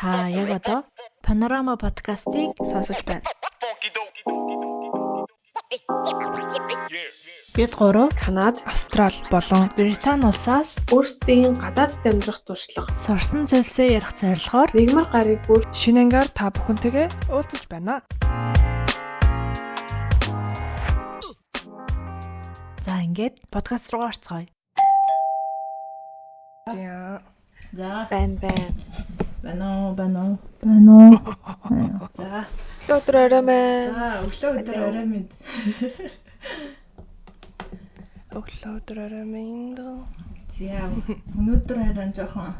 Та яг одоо Панорама подкастыг сонсож байна. Бид гурав Канад, Австрал болон Британи улсаас өөрсдийн гадаадд амьдрах туршлага, сурсан зүйлсээ ярих зорилгоор мягмар гарыг бүр шинэ ангаар та бүхэнтэйгээ уулзаж байна. За ингээд подкаст руу орцгоё. За. За байна байна. Байна уу, байна уу? Байна уу? За. Өглөө өдөр орой маань. За, өглөө өдөр орой минь. Өглөө өдөр орой минь. За, өнөөдөр харин жоохон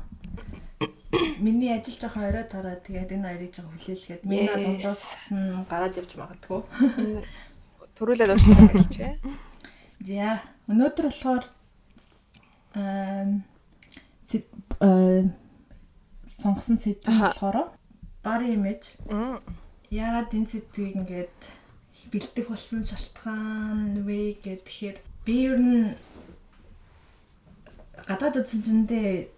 миний ажил жоохон орой тараад тэгээд энэ хоёрыг жоохон хүлээлгээд миний дундаас нь гараад явж магадгүй. Төрүүлээд уучлаа гэж чи. За, өнөөдөр болохоор сонгосон сэдв нь болохоор body image. Яагаад энэ сэдвийг ингээд бэлдэх болсон шалтгаан вэ гэхээр би ер нь гадаад үзсэн чиндээ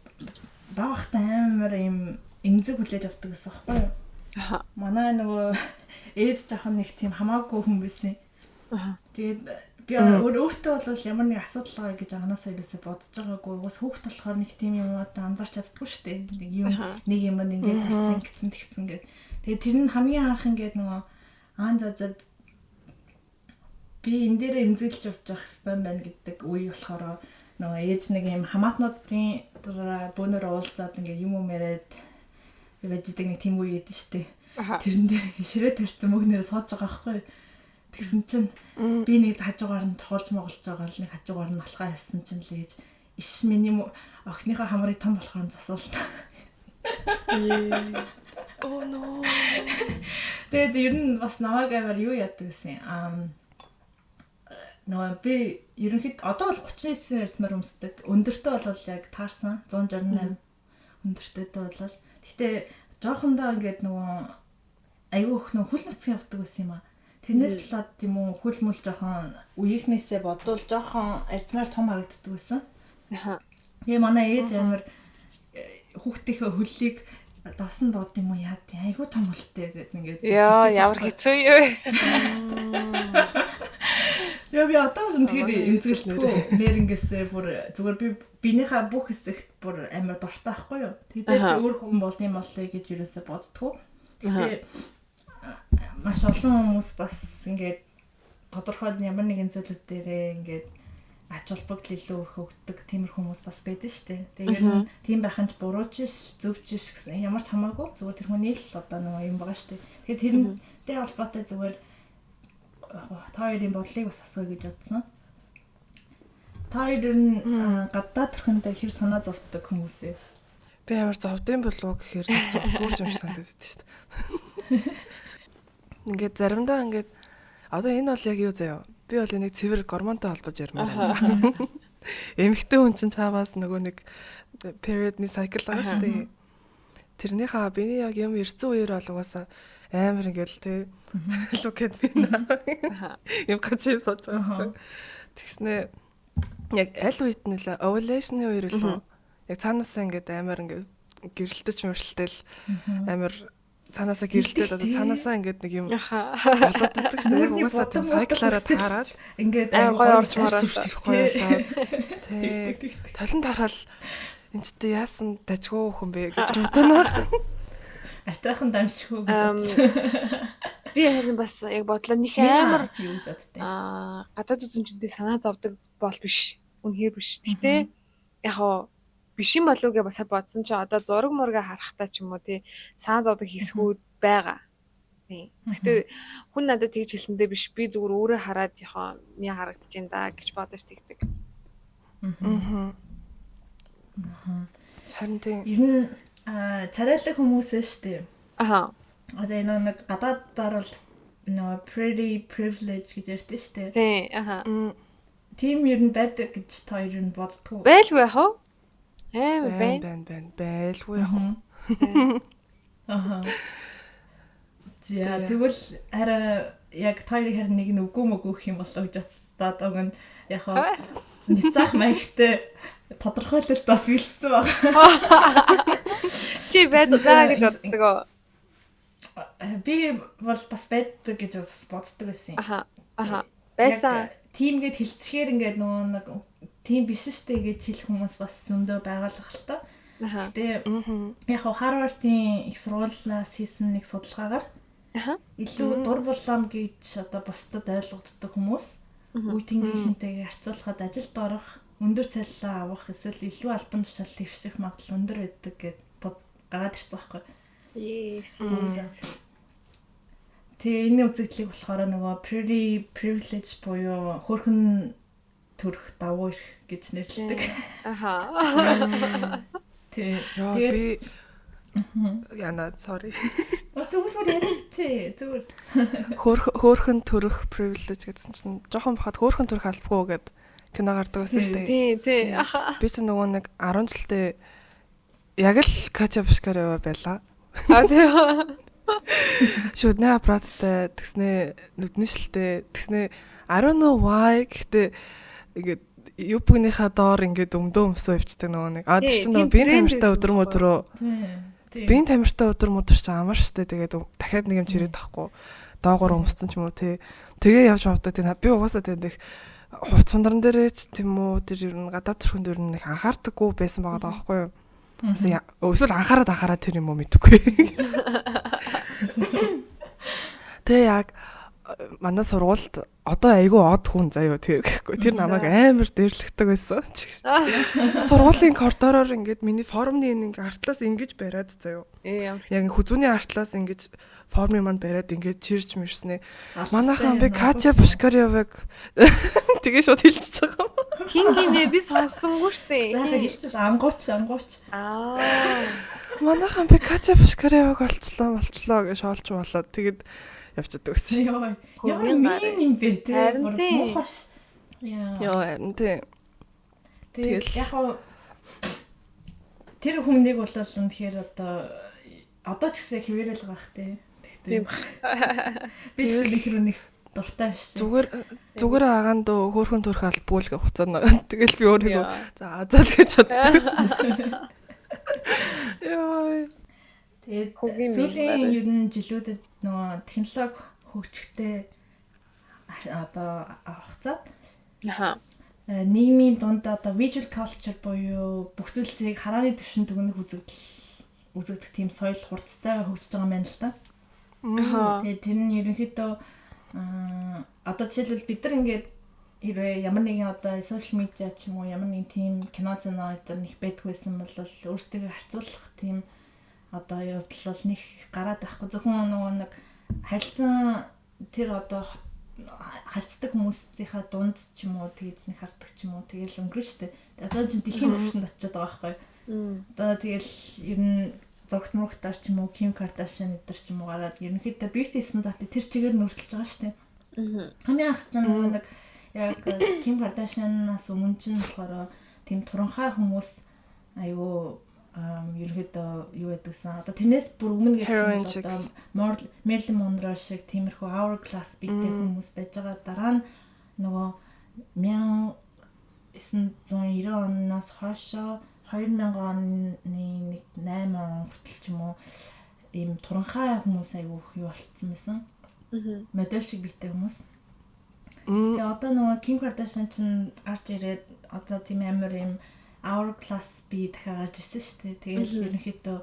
бага бахта амар юм эмзэг хүлээж авдаг гэсэн байхгүй юу? Аха. Манай нөгөө ээж жоохон нэг тийм хамаагүй хүн байсан. Тэгээд би өөртөө бол ямар нэг асуудал байгаа гэж анханасаа ерөөсө бодож байгаагүй. Угаас хүүхд болохоор нэг тийм юм одоо анзаарч чаддгүй шүү дээ. Нэг юм нэг юм ингээд тарцсан гэсэн тэгсэн гэд. Тэгээд тэр нь хамгийн анх ингээд нөгөө аан за би энэ дээр эмзэглэж явж явах хэрэгтэй юм байна гэдэг үе болохоор нөгөө ээж нэг юм хамаатнуудын дараа бөөнөр уулзаад ингээд юм яриад байж идэг нэг тийм үе ядэн шүү дээ. Тэрэн дээр ингээд ширээ тарьсан мөгнөрөө сууж байгаа байхгүй юу? Тэгсэн чинь би нэг хажуугаар нь тоглож моголж байгаа л нэг хажуугаар нь алхаа явсан чинь л ээж иш миний охиныхоо хамрыг том болохоор засвал та. Oh no. Тэгээд ер нь бас намайг амар юу яадаг гэсэн. Нөгөө би ерөнхийд одоо бол 39 эрсмэр өмсдөг. Өндөртөө бол яг таарсан 168 өндөртөөтэй бол. Гэтэ жоохондоо ингээд нөгөө аюу их нөгөө хөл нуцгийн явдаг байсан юм аа. Тэрнээс л од юм уу хөл мүл жоохон үеийнхнээсээ бодвол жоохон арцмаар том харагддаг байсан. Аха. Тэгээ манай ээж амар хүүхдийнхээ хөллийг давсан бод юм уу яад айгүй том хөлтэй гэдэг ингээд. Яа, ямар хэцүү юу вэ? Яа би одоо л тэр эмзэгэлтгүй нэрнгээсээ бүр зүгээр би биенийхээ бүх хэсэгт бүр амар дуртай байхгүй юу. Тэгээд өөр хүн бол юм боллоо гэж юусоо боддгоо. Гэтэ маш олон хүмүүс бас ингээд тодорхой ямар нэгэн зүйлүүд дээрээ ингээд ач холбогдол илүү их өгдөг тиймэрхүү хүмүүс бас байдаг шүү дээ. Тэгээд ер нь тийм байх нь ч буруу ч биш, зөв ч биш гэсэн ямар ч хамаагүй зүгээр тэр хүний л одоо нэг юм байгаа шүү дээ. Тэгэхээр тэрнтэй холбоотой зүгээр та хоёрын бодлыг бас асууя гэж бодсон. Та хоёр нь гадаад төрхөндөө хэр санаа зовдөг хүмүүс вэ? Би амар зовдсон болов уу гэхээр зовдгуур юм шиг санагдаад байдаг шүү дээ. Ингээд заримдаа ингээд одоо энэ бол яг юу заяа. Би бол энийг цэвэр гормонтой холбож ярмаар байна. Эмэгтэй хүн чинь чааваас нөгөө нэг period-ны cycle байгаа шүү дээ. Тэрнийхээ биний яг юм ирсэн үеэр бол угаасаа амар ингээл те look at me now. Юм гэж сууж байгаа шүү дээ. Тэгснэ яг аль үед нь л ovulation-ы үеэр лөө яг цаанаасаа ингээд амар ингээд гэрэлтэж мөрлөлтэл амар цаанаасаа гэрэлтээд одоо цаанаасаа ингээд нэг юм болоод иддэг шүү дээ. Угаасаа тийм cycle-аараа таарад ингээд амар гоё орж мараад тий. Толон тархал энэ ч тий яасан дажгүй хүн бэ гэж бодоно. Атайхан дамжихгүй гэж бодож. Би харин бас яг бодлоо них амар юу гэж боддیں۔ Гадаад үзэмжиндээ санаа зовдөг бол биш. Үнэхээр биш. Гэхдээ яг хоо биш юм болов гэж бас бодсон чи одоо зураг мурга харахтаа ч юм уу тий санаа зовдөг хэсгүүд байгаа. Тий. Гэхдээ хүн надад тэгж хэлсэндээ биш би зүгээр өөрөө хараад яхаа ми харагдаж байна да гэж бодож тэгдэг. Харин тий. Ер нь царайлаг хүмүүс ээ шүү дээ. Аха. Одоо энэ нэг гадаадаар бол нөгөө pretty privilege гэж ярьдэн шүү дээ. Тий. Аха. Тийм ер нь байдаг гэж та хоёр нь боддгоо. Байлгүй яах вэ? Амар байна. Байна байлгүй яах вэ? Аха. За тэгвэл хараа яг та хоёрын харин нэг нь үгүй мөгөө гэх юм болоо гэж бодсаад уг нь яг хаа ницаах маягтай тодорхойлолт бас бэлдсэн байгаа. Чи байгаа гэж боддог уу? Би бол бас байдаг гэж бас боддог байсан. Аха. Байсан. Тим гэд хэлчихээр ингээд нөгөө нэг тийм биш штэ гэж хэлэх хүмүүс бас зөндөө байгалах л та. Гэтэ яг хав Харвардын их сургуулиас хийсэн нэг судалгаагаар илүү дур булаам гэж одоо бусдад ойлгогддог хүмүүс үе тэнгийнхэнтэйгээ харьцуулахад ажилд орох, өндөр цалин авах эсвэл илүү албан тушаал дэвших магадлал өндөр байдаг гэд гараад ирсэн байхгүй. Yes. Тэгээ энэ үзэгдлийг болохоор нөгөө pretty privilege буюу хөөрхөн төрөх давуу эрх гэж нэрлэдэг. Аха. Тий. Тэгээд би Яна sorry. Зүгээр яриач зүгээр. Хөөрхөн төрөх privilege гэсэн чинь жоохон бахад хөөрхөн төрөх албагүй гэд кино гардаг байсан шүү дээ. Тий, тий. Аха. Би чинь нөгөө нэг 10 жилдээ яг л Катя Пушкарева байла. А тий. Шүд нэ аппараттай тэгснэ нүдний шилтэй тэгснэ I don't know why гэхдээ ингээд юбгийнхаа доор ингээд өмдөө өмсөө өвчтэй нөгөө нэг. А тэр чинь нөгөө биеийн тамиртай өдөр мөдрөө. Биеийн тамиртай өдөр мөдөр чинь амар штэ. Тэгээд дахиад нэг юм чирээд тахгүй. Доогоор өмссөн ч юм уу тий. Тэгээ явж мавдаг тий. Би угаасаа тий нэг хувц сундран дээрээ ч тийм үү тэр ер нь гадаад төрхөн дээр нэг анхаардаггүй байсан байгаа даахгүй юу. Эсвэл анхаарад тэр юм уу мэдэхгүй. Тэгээ яг манай сургуульд одоо айгүй од хүн заяа тэр гэхгүй. Тэр намайг амар дээрлэгдэг байсан. Сургуулийн коридороор ингээд миний формны энэ ингээд артлаас ингэж бариад заяа. Яг хүзүүний артлаас ингэж формын манд бариад ингээд чирж мэрснэ. Манайхан би Катя Пушкареваг тэгээ шууд хэлчихэж байгаа юм. Хин гинэ би сонссонгүй штэ. Хэлчихэл ангууч. Аа. Манайхан би Катя Пушкареваг олчлоо гэж шоолч болоод тэгээд явчихдаг гэсэн. Йоо. Ямар мин юм бэ те. Муухай. Яа. Йоо харин тий. Тэгэл яг хав тэр хүмүүнийг бол үнэхээр одоо ч гэсэн хэвээрэл гах те. Тийм. Би тэр нэг дуртай биш. Зүгээр агаан дөө хөөрхөн төрөх албагүй л гэх хуцаа нэг. Тэгэл би өөрийгөө за за л гэж боддог. Йоо. Тэгээд сүүлийн ер нь жилүүдэд нөгөө технологи хөгжихтэй одоо хугацаад нийгмийн дунд одоо visual culture буюу бүх зүйлсийг харааны түвшинд дүгнэх үзэгдэх тийм соёл хурцтай хөгжиж байгаа юм байна л та. Тэгээд тэр нь ерөнхийдөө одоо жишээлбэл бид нар ингээд хэрвээ ямар нэгэн одоо social media ч юм уу ямар нэгэн тийм кино зөнөө энэ нэг байдгүйсэн бол өөрсдөө харьцуулах тийм одоо явдал бол нэг гараад байхгүй. Зөвхөн нөгөө нэг харилцан тэр одоо харьцдаг хүмүүсийнхаа дунд ч юм уу тэгж нэг хардаг ч юм уу тэгэл өнгөрөн штэ. Одоо чинь дэлхийн түвшинд очиод байгаа байхгүй. Одоо тэгэл ер нь зурагт мурагтаар ч юм уу Ким Кардашиан эдэр ч юм уу гараад ерөнхийдөө beauty стандарт тэр чигээр нөртөлж байгаа штэ. Хамгийн анх чинь нөгөө нэг яг Ким Кардашианаас өмнө чинь болохоор тийм туранхай хүмүүс айгүй ерөнхийдөө юу байдагсан. Одоо тэрнээс бүр өмнө гэх юм бол одоо Мерлин Монро шиг тиймэрхүү hourglass биетэй хүмүүс байж байгаа. Дараа нь нөгөө 1990 оноос хойшоо 2000 оны нэг 8 он хүртэл ч юм уу ийм туранхай хүмүүс айгүй их юу болцсон байсан. Модель шиг биетэй хүмүүс. Тэгээ одоо нөгөө Ким Кардашиан чинь гарч ирээд одоо тийм амар ийм hourglass би дахиад гарч ирсэн шүү дээ. Тэгэл ерөнхийдөө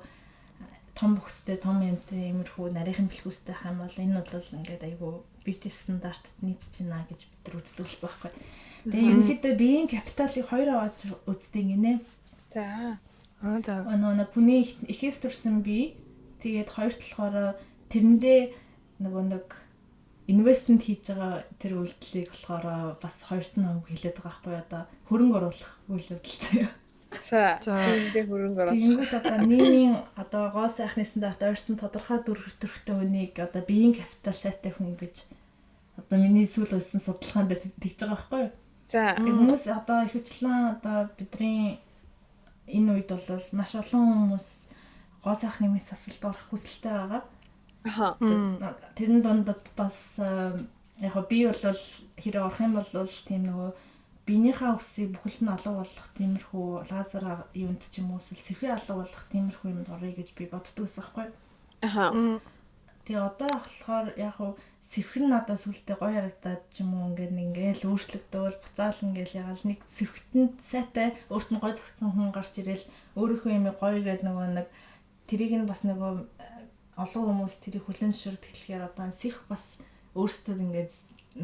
том бүхстэй, том юмтай, иймэрхүү нарийнхан бэлхүүстэй байх юм бол энэ бол ингээд айгүй beauty стандартад нийцэж байна гэж бид нар үздэг болсон байхгүй. Тэгээ ерөнхийдөө биеийн капиталыг хоёр аваад үздэг гинэ. За. Аа за. Нөгөө хүний эхээс төрсэн бие тэгээд хоёр талаараа тэрэндээ нөгөө нэг инвестмент хийж байгаа тэр үйлдэлийг болохоор бас хоёрт нь хэлээд байгаа байхгүй одоо хөрөнгө оруулах үйл явдал заяа. За. Тэрэндээ хөрөнгө оруулах. Тэгэнгүүт одоо нийгмийн одоо гол сайхны стандарт ойрсон тодорхой дүр төрхтэй хүнийг одоо биеийн капитал сайтай хүн гэж одоо миний сүүл өссөн судалгаан дээр тэгж байгаа байхгүй юу? За. Тэг хүмүүс одоо ихэвчлэн одоо бидний энэ үед бол маш олон хүмүүс гол сайхны мэс засалд орох хүсэлтэй байгаа. Тэрэн дунд бас яг би бол хэрэг орох юм бол тийм нөгөө биенийхээ үсийг бүхэлд нь алга болгох тиймэрхүү лазер юунд ч юм уу эсвэл сэвхий алга болгох тиймэрхүү юмд оръё гэж би боддог байсан байхгүй. Аха. Тэгээ одоо болохоор яг хуу сэвх нь надад сүултээ гоё харагдаад ч юм уу ингээд ингээл өөрчлөгдөөл буцаал ингээл ягаал нэг сэвхтэнд сайтай өөрт нь гоё зөгцсөн хүн гарч ирэл өөрийнхөө юм гоё гэдэг нөгөө нэг тэрийг нь бас нөгөө олон хүмүүс тэрийг хүлээн зөвшөөрдөг гэхээр одоо сэх бас өөрсдөө ингээд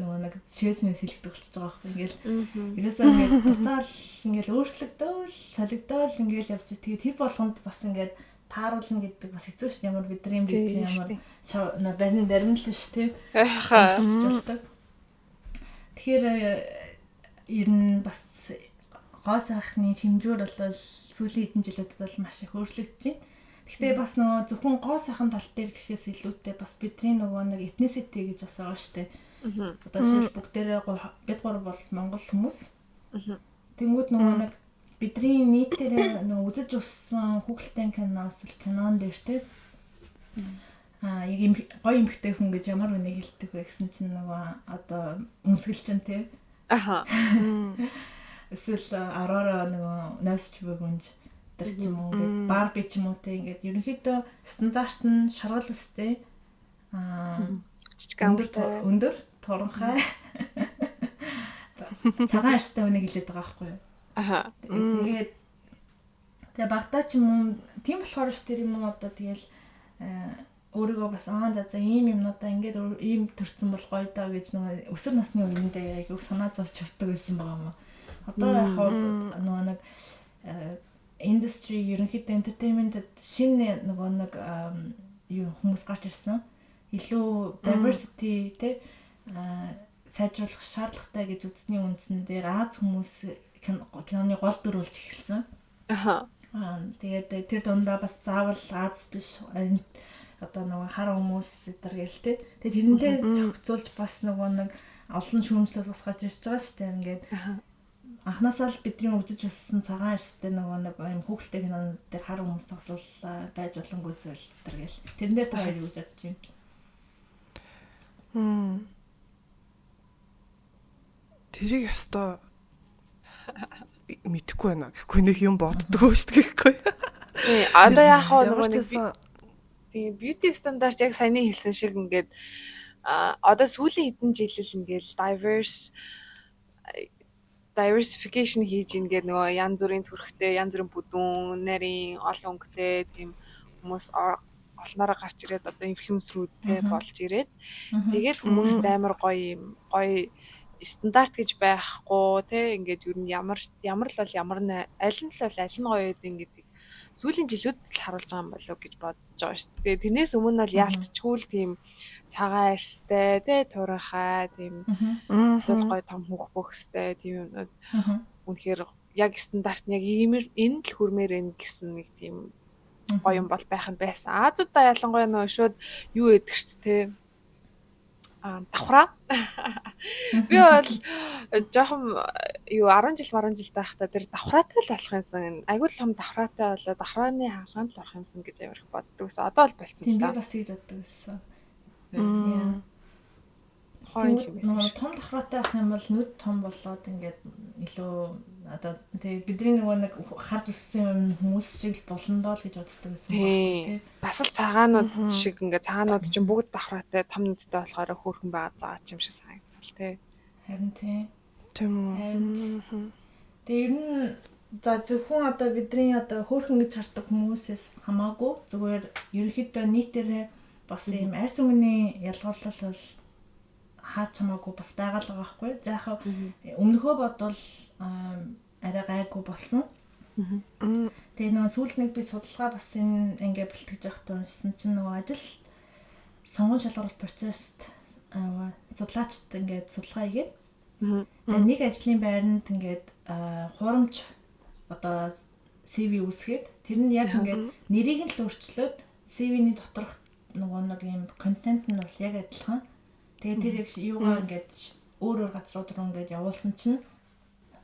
нөгөө нэг шивэсмээс хэлэгдэх болчихж байгаа байхгүй ингээл ерөөсөө ингээд буцаал ингээл өөрчлөгдөөл солигдоол ингээл явж тэгээ тэр болгонд бас ингээд тааруулна гэдэг бас хэцүү шүү дээ. Ямар бидний бие чинь ямар барин баримт л биш тий. Тэгэхээр ер нь бас гоо сайхны хэмжүүр бол сүүлийн хэдэн жилүүдэд бол маш их өөрчлөгдөж байна. Гэхдээ бас нөгөө зөвхөн гоо сайхан тал дээр гэхээс илүүтэй бас бидний нөгөө нэг ethnicity гэж бас байгаа шүү дээ. Одоо жишээл бүгдээрээ бид гурав бол монгол хүмүүс. Тэнгүүд нөгөө нэг бидний нийтээр нөгөө үзэж өссөн хүүхэлдэйн кино эсвэл кинон дээр те яг гоё эмхтэй хүн гэж ямар хүнийг хэлдэг вэ гэсэн чинь нөгөө одоо үнсгэл чинь те. Аха. Эсвэл Аврора нөгөө нойсч бөгөнж тэр ч юм уу ингээд Барби ч юм уу те ингээд ерөнхийдөө стандарт нь шаргал өстэй жижиг өндөр өндөр туранхай цагаан арьстай хүнийг хэлээд байгаа байхгүй юу? Аха. Тэгээд тэгээ багтаа ч юм уу тийм болохоор ш тэр юм уу одоо тэгэл өөрийгөө бас аа за ийм юмнуудаа ингээд ийм төрсэн бол гоё даа гэж нөгөө өсвөр насны үеиндээ айгүйх санаа зовж явдаг байсан байгаа юм. Одоо яг нөгөө нэг industry ерөнхийдөө entertainment-д шинэ нөгөө нэг юу хүмүүс гарч ирсэн. Илүү diversity тэ сайжруулах шаардлагатай гэж үзсний үндсэн дээр Аз хүмүүс киноны гол дүр болж эхэлсэн. Аха. Тэгээд тэр дундаа бас заавал Аз биш одоо нөгөө хар хүмүүс эдэр гээл тэ. Тэгээд тэрнтэй зохицуулж бас нөгөө нэг олон шүүмжлэл бас гарч ирж байгаа шүү дээ. Ингээд анхнаасаа л бидний үзэж өссөн цагаан арьстай нөгөө нэг юм хүүхэлтэй кинон дээр хар хүмүүс тоглууллаа байж болонгүй зүйл эдэр гээл. Тэрэн дээр та хоёр юу гэж бодож байна? Тэрийг ёстой мэдэхгүй байна гэхгүй нэг юм боддгоо шүү дээ гэхгүй. Тий, одоо яг хаа нөгөө нэг тийм beauty стандарт яг саяны хэлсэн шиг ингээд одоо сүүлийн хэдэн жил л ингээд diversification хийж ингээд нөгөө янз бүрийн төрхтэй, янз бүрийн бүдүүн, нарийн, олон өнгөтэй тийм хүмүүс олноороо гарч ирээд одоо инфлюенсерүүд те болж ирээд тэгээд хүмүүст амар гоё юм гоё стандарт гэж байхгүй те ингээд ер нь ямар л бол ямар нь аль нь л бол аль нь гоё гэдэг ингээд сүүлийн жилүүд л харуулж байгаа юм болов гэж бодож байгаа шүү дээ. Тэрнээс өмнө бол яалтчгүй л тийм цагаан арьстай те туранхай тийм эсвэл гоё том хүүх бөхстэй тийм юмнууд үнэхээр яг стандарт нь яг ийм энэ л хүрмээр энэ гэсэн нэг тийм гоё юм бол байх нь байсан. Азуудаа ялангуяа нөө шууд юу яадаг шүү дээ те давхраа. Би бол жоохон юу 10 жил 10 жил байхдаа тэр давхраатай л болох юмсан. Айгуу л том давхраатай болоо давхрааны хагалгаанд л орох юмсан гэж амар их боддог гэсэн. Одоо бол болцсон л да. Би бас тэгж боддог гэсэн. Хоёр юм байсан шүү. Том давхраатай байх юм бол нүд том болоод ингээд илүү одоо тэгээ бидний нөгөө нэг харж өссөн юм хүмүүс шиг л болно доо л гэж боддог гэсэн байна тий. Бас л цагаанууд шиг ингээд цагаанууд чинь бүгд давхраатай том нүдтэй болохоор хөөрхөн байгаа заа юм шиг санагдал тий. Харин тий. Тийм үү. Тэгээ ер нь за зөвхөн одоо бидний одоо хөөрхөн гэж хардаг хүмүүсээс хамаагүй зүгээр ерөнхийдөө нийтээрээ бас ийм арьс өнгөний ялгуурлал бол хаач хамаагүй бас байгаа л байгаа байхгүй. За яг өмнөхөө бодвол арай гайгүй болсон. Тэгээ нөгөө сүүлд нэг би судалгаа бас энэ ингээ бэлтгэж байхдаа уншсан чинь нөгөө ажил сонгон шалгаруулалт процесст судлаачд ингээд судалгаа хийгээд тэгээ нэг ажлын байранд ингээд хурамч одоо CV үүсгээд тэр нь яг ингээд нэрийг нь л өөрчлөөд CV-ний доторх нөгөө нэг юм контент нь бол яг адилхан. Тэгээ тэр яг юугаа ингээд өөр өөр газрууд руу ингээд явуулсан чинь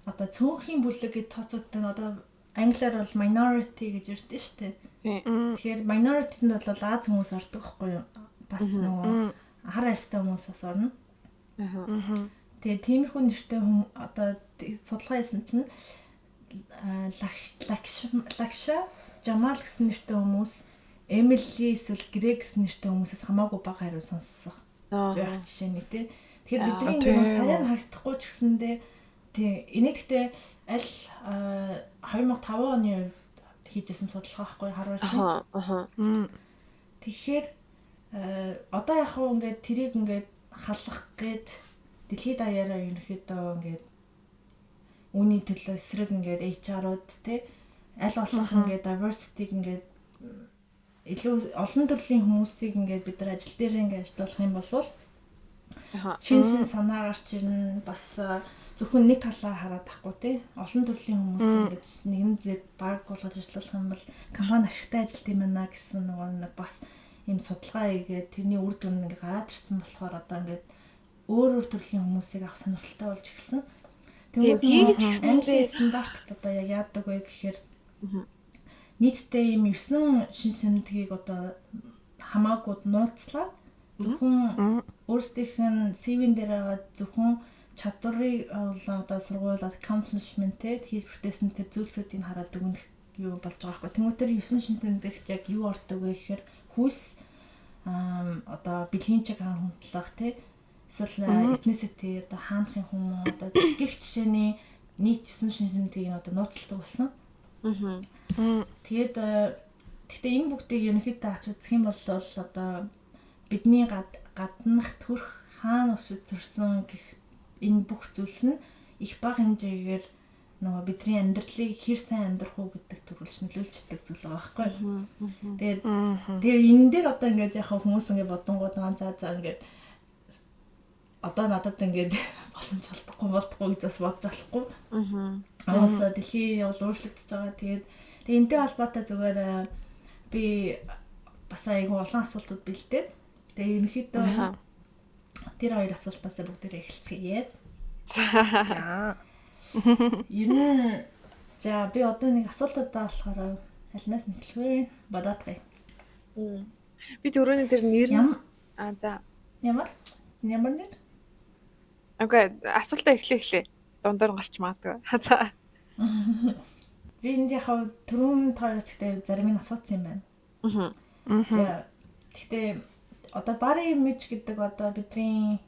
одоо цөөнхийн бүлэг гэж тооцогддог одоо англиар бол minority гэж ярьдэн шүү дээ. Тэгэхээр minority-нд бол Аз хүмүүс ордог байхгүй юу? Бас нөгөө хар арьстай хүмүүс бас орно. Тэгээ тиймэрхүү нэртэй хүн одоо судалгаа хийсэн чинь Лакша Жамал гэсэн нэртэй хүмүүс Эмили эсвэл Грег гэсэн нэртэй хүмүүсээс хамаагүй бага хариу сонсох байх жишээ нэг тий. Тэгэхээр бидний ингээд царай нь харагдахгүй ч гэсэндээ тий энийг гэхдээ аль 2005 оны хийжсэн судалгаа байхгүй Харвардын. Тэгэхээр одоо яг хуу ингээд тэрийг ингээд халах гээд дэлхийд даяараа ерөнхийдөө ингээд үүний төлөө эсрэг ингээд HR-ууд тий аль болох ингээд diversity-г ингээд илүү олон төрлийн хүмүүсийг ингээд бид нар ажил дээр ингээд ажиллуулах юм бол шин санаа гарч ирнэ, бас зөвхөн нэг талаа хараад тахгүй тий олон төрлийн хүмүүс ингээд нэгэн зэрэг баг болгож ажиллуулах юм бол компани ашигтай ажилт юм байна гэсэн нөгөө нэг бас ийм судалгаа хийгээд тэрний үр дүн ингээд гараад ирсэн болохоор одоо ингээд өөр өөр төрлийн хүмүүсийг авах сонирхолтой болж эхэлсэн. Тэгээд Английн стандартт одоо яг яадаг вэ гэхээр нийтдээ ийм 9 шин сэмдгийг одоо хамаагүй нууцлаад зөвхөн өөрсдийнх нь CV-н дээр байгаа зөвхөн чадварыг одоо сургууль accomplishment-тэй хийж бүтээсэн тэр зүйлсүүдийг хараад дүгнэх юу болж байгаа байхгүй. Тэнгүүт тэр 9 шин сэмдэгт яг юу ордог вэ гэхээр хүйс одоо бэлгийн чиг ханхлах тий эсвэл ethnicity одоо хаанхын хүмүүс одоо гих жишээний нийт 9 шин сэмдгийг одоо нууцлдаг болсон. Тэгээд гэхдээ энэ бүгдийг ерөнхийдөө авч үзэх юм бол одоо бидний гаднах төрх хаана өсөж төрсөн гэх энэ бүх зүйлс нь их бага хэмжээгээр нөгөө бидний амьдралыг хэр сайн амьдрах уу гэдэг төрөлж нөлөөлж идэг зүйл байгаа байхгүй. Тэгээд тэгээ энэ дээр одоо ингээд яг хүмүүс ингээд бодонгууд аа за ингээд одоо надад ингээд боломж олдохгүй гэж бас бодож болохгүй. Анаасаа дэлхий бол өөрчлөгдөж байгаа. Тэгээд энэтэй холбоотой зүгээр би бас айгүй олон асуултууд бэлдээд. Тэгээ ерөнхийдөө тэр хоёр асуултаасаа бүгдээрээ эхэлцгээе. За. Ер нь за би одоо нэг асуултуудаа болохоор алинаас нь эхлэх вэ? Бодоодгоё. Би түрүүний тэр нэр нь аа за ямар? Ямар нэр? Окей, асуултаа эхлэе. Дундаар гарч магадгүй. За. Би энд яг түрүүн тооёроос гэхдээ зарим нь асуусан юм байна. За гэхдээ одоо body image гэдэг одоо бидний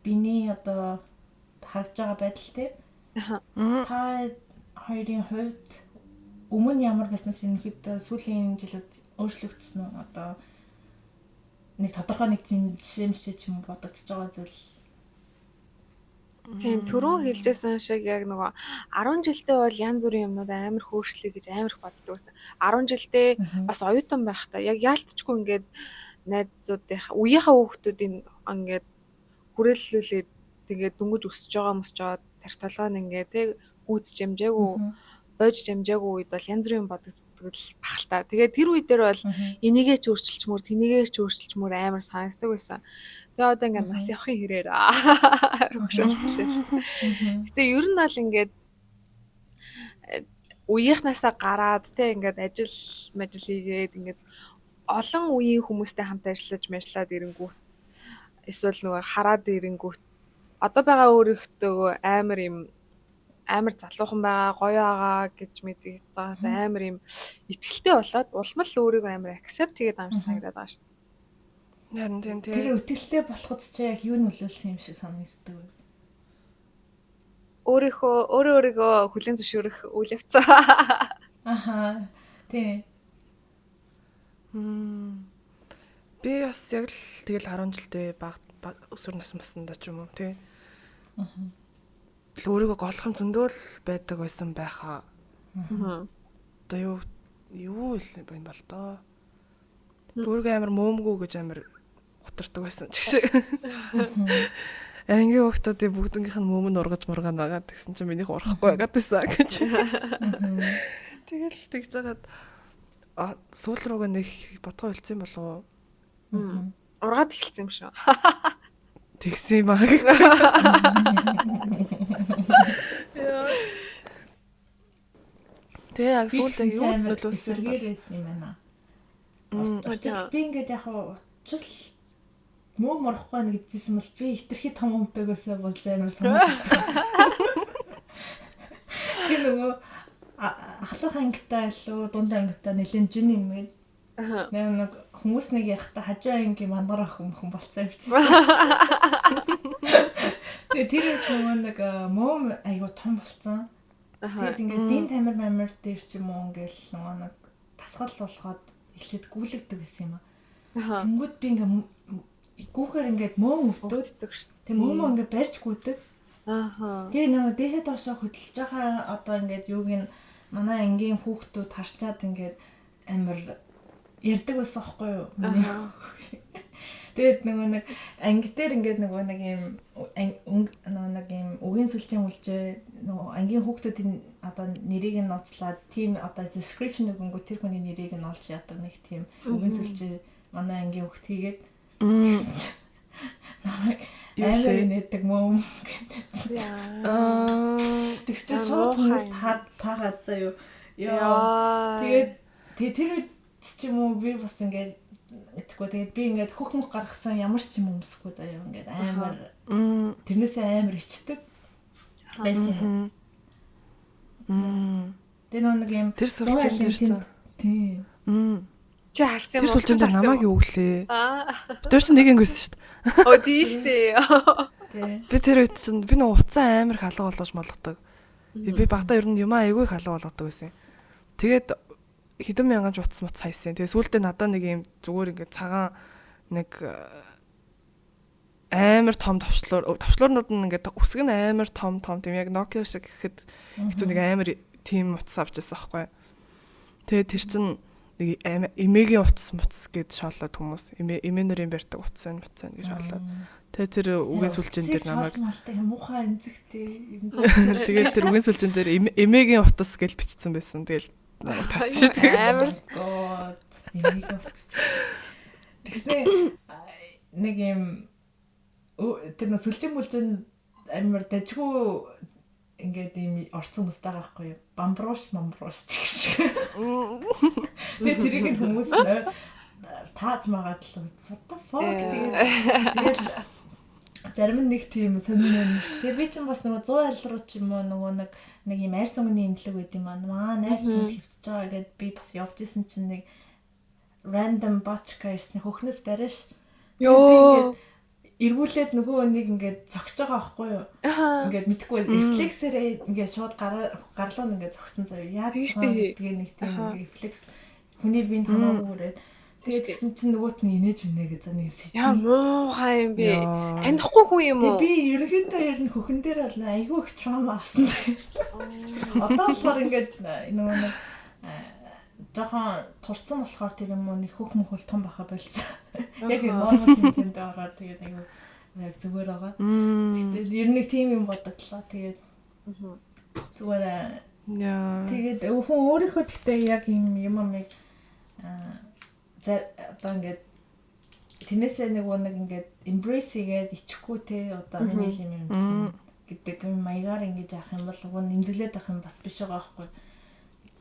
биений одоо харагдж байгаа байдал тий. Та хоёрын хувьд өмнө ямар байснаас ерөнхийдөө сүүлийн жилүүд өөрчлөгдсөн үү? Одоо нэг тодорхой нэг жишээ мшээ ч юм бодогдож байгаа зүйл. Тийм түрүүн хэлжсэн шиг яг нөгөө 10 жилдээ бол янз бүрийн юмнууд амар хөөрчлөе гэж амар их боддог байсан. 10 жилдээ бас оюутан байхдаа яг яалтчгүй ингээд найзуудынхаа үеийнхээ хүүхдүүдийн ингээд хүрээллүүлээд тэгээд дөнгөж өсөж байгаа мөсөж байгаа тарих толгой нь ингээд тэг гүйцэж амжаагүй бойж амжаагүй үед бол янз бүрийн бодогддог л бах л та. Тэгээд тэр үе дээр бол энийгээ ч өөрчилчмөр тэнийгээ ч өөрчилчмөр амар санагддаг байсан. Тэгээ одоо ингээд нас явахын хэрээр рөгшөлсөн шин. Гэтэ ер нь бол ингээд үеийнхнаасаа гараад те ингээд ажил мажил хийгээд ингээд олон үеийн хүмүүстэй хамт ажиллаж мэжлаад ирэнгүүт эсвэл нөгөө хараад ирэнгүүт одоо байгаа өөрийнхөө амар юм амар залуухан байгаа, гоё байгаа гэж мэддэг байгаа. Амар юм итгэлтэй болоод улам л өөрийгөө амар accept хийгээд байгаа юм санагдаад байгаа шүү дээ. Харин тийм тийм. Тэр итгэлтэй болоход чи яг юу нөлөөлсөн юм шиг санагддаг вэ? Өөрийнхөө өөрөө өөрийгөө хүлээн зөвшөөрөх үйл явц. Аха. Тийм. Би бас яг л тэгэл 10 жилдээ баг өсвөр нас баснда ч юм уу тий. Л өөрийгөө голох юм зөндөө л байдаг байсан байхаа. Одоо юу л юм бол доо. Өөрийгөө амар мөөмгүү гэж амар гутардаг байсан ч гэсэн. Ангийн хүүхдүүдийн бүгднгийнх нь мөөм нь ургаж мургаа нагаад тэгсэн чинь минийх урахгүй байгаад байсан гэж. Тэгэл тэгж жагаад сүүл рүүгээ нэг бодгоо үлдсэн болов уу? Ургаад эхэлсэн юм шүү. Тэгсэн юм аа. Тэгээ яг сүүлд юу нөлөөлсөн юм байсан юм байна. Би ингээд яг учрал мөөм орохгүй байна гэжсэн бол би хитрхи том өмтөгөөсөө болж амар санагдсан. Би нөгөө ахлах ангитай илүү дунд ангитай нэлээд жин юм гээд. Нэг хүмүүс нэг ярихдаа хажуу ангийн мангар охин мөхөн болцсон юм чийсэн. Тэгээ тэр нөгөө нэг мөөм айгу том болцсон. Тэгээд ингээд биеийн тамир мамир дээр ч юм уу ингээл нөгөө нэг тасгал болгоод эхлээд гүйлэгдэг гэсэн юм аа. Тэнгүүд би ингээд гүүхээр ингээд мөөм өвдөөддөг шүү дээ. Тэг мөөмөө ингээд барьж гүдэг. Ааха. Тэгээ нөгөө дээшээ доошоо хөдөлж байгаа одоо ингээд юуг нь манай ангийн хүүхдүүд харчаад ингээд амар ярьдаг байсан аахгүй юу? Тэгээд нөгөө нэг анги дээр ингээд нөгөө нэг юм нөгөө нэг юм үгийн сүлжээ мүлжээ нөгөө ангийн хүүхдүүдийн одоо нэрийг нь нууцлаад тийм одоо description өгөнгөө тэр хүний нэрийг нь олж яадаг нэг тийм үгийн сүлжээ манай ангийн хүүхд хийгээд намайг амар инээдэг мөм гэдэг. Тэгс чи шууд хүмүүс таагаад заяа. Яа. Тэгээд тэр үед ч юм уу би бас ингээд мэдхгүй. Тэгээд би ингээд хөх мөх гаргасан ямар ч юм өмсөхгүй заяа ингээд амар тэрнээсээ амар ичдэг байсан юм. Тэр нэг юм тэр сүлжээ дээр чинь тий. Чи харсан юм уу? Тэр сүлжээ дээр намайг юу гэлээ. Тэр чинь нэг ангисэн шүү дээ. Оо тийм шүү дээ. Би тэр үед чинь би нэг утсаа амар халга болгож молгодог. Би багтаа ер нь юм айгүй халга болгодог байсан. Тэгээд хэдэн мянган ч утас муц хайсан. Тэгээ сүүлдээ надад нэг юм зүгээр ингээд цагаан нэг амар том товчлуурнууд нь ингээд үсэг нь амар том тийм яг Nokia шиг гэхэд хэцүү нэг амар тийм утас авч ирсэн аахгүй. Тэгээ тэр чинь нэг эмээгийн утас муцас гэд шоолоод хүмүүс эмээ нэрийн барьдаг утас байна муцас байна гэж шоолоод. Тэгээ тэр үгийн сүлжээн дээр намайг муухай эмзэгтэй. Тэгээд тэр үгийн сүлжээн дээр эмээгийн утас гэж бичсэн байсан. Тэгэл амар god эмээгийн утас. Тэгснэ нэг юм тэр нэг сүлжээн мүлжээн амар дажгүй ингээд ийм орцсон хүмүүс байгаа байхгүй юу? Бамбрууш мамбрууш ч гэх шиг. Тэгээ тэрийг нь хүмүүс тааж магаад л what the fuck тэгээд зарим нь нэг тийм сонин юм. Тэгээ би чинь бас нөгөө 100 айл руу ч юм уу нөгөө нэг ийм арьс өнгөний имлэг байд юм аа. Маа найз тэнд хөвтөж байгаа гэд би бас явж исэн чинь нэг random бочка ирсэн хөхнөөс бариаш. Йоо. Эргүүлээд нөгөө нэг ингээд зогсож байгаа байхгүй юу? Ингээд мэдхгүй рефлексээрээ ингээд шууд гарлуу ингээд зогссон заяа. Яа тэгээ нэг тийм ингээд рефлекс хүний биед хамаагүй үрээд тэгсэн чинь нөгөөт нь инээж үнэ гэж за нэг юм. Яа муухай юм бэ. Танихгүй хүн юм уу? Би ерөнхийдөө ер нь хөхөн дээр бол айгүй их траума авсан заяа. Одоо болохоор ингээд нөгөө нэг жоохон турцсан болохоор тэр юм уу нэг хөх мөхөл том байха болсон. Яг нормал хэмжээнд ороод тэгээд айгүй яг зүгээр байгаа. Тэгтэл ер нь нэг тийм юм бодогдлоо. Тэгээд зүгээр яа. Тэгээд хүн өөрийнхөө тэгтээ яг юм юмыг одоо ингээд тэрнээсээ нэг ингээд embrace хийгээд ичихгүй те одоо миний юм юм чинь гэдэг юм маягаар ингэж авах юм бол уг нь нэмзэглээд авах юм бас биш байгаа байхгүй.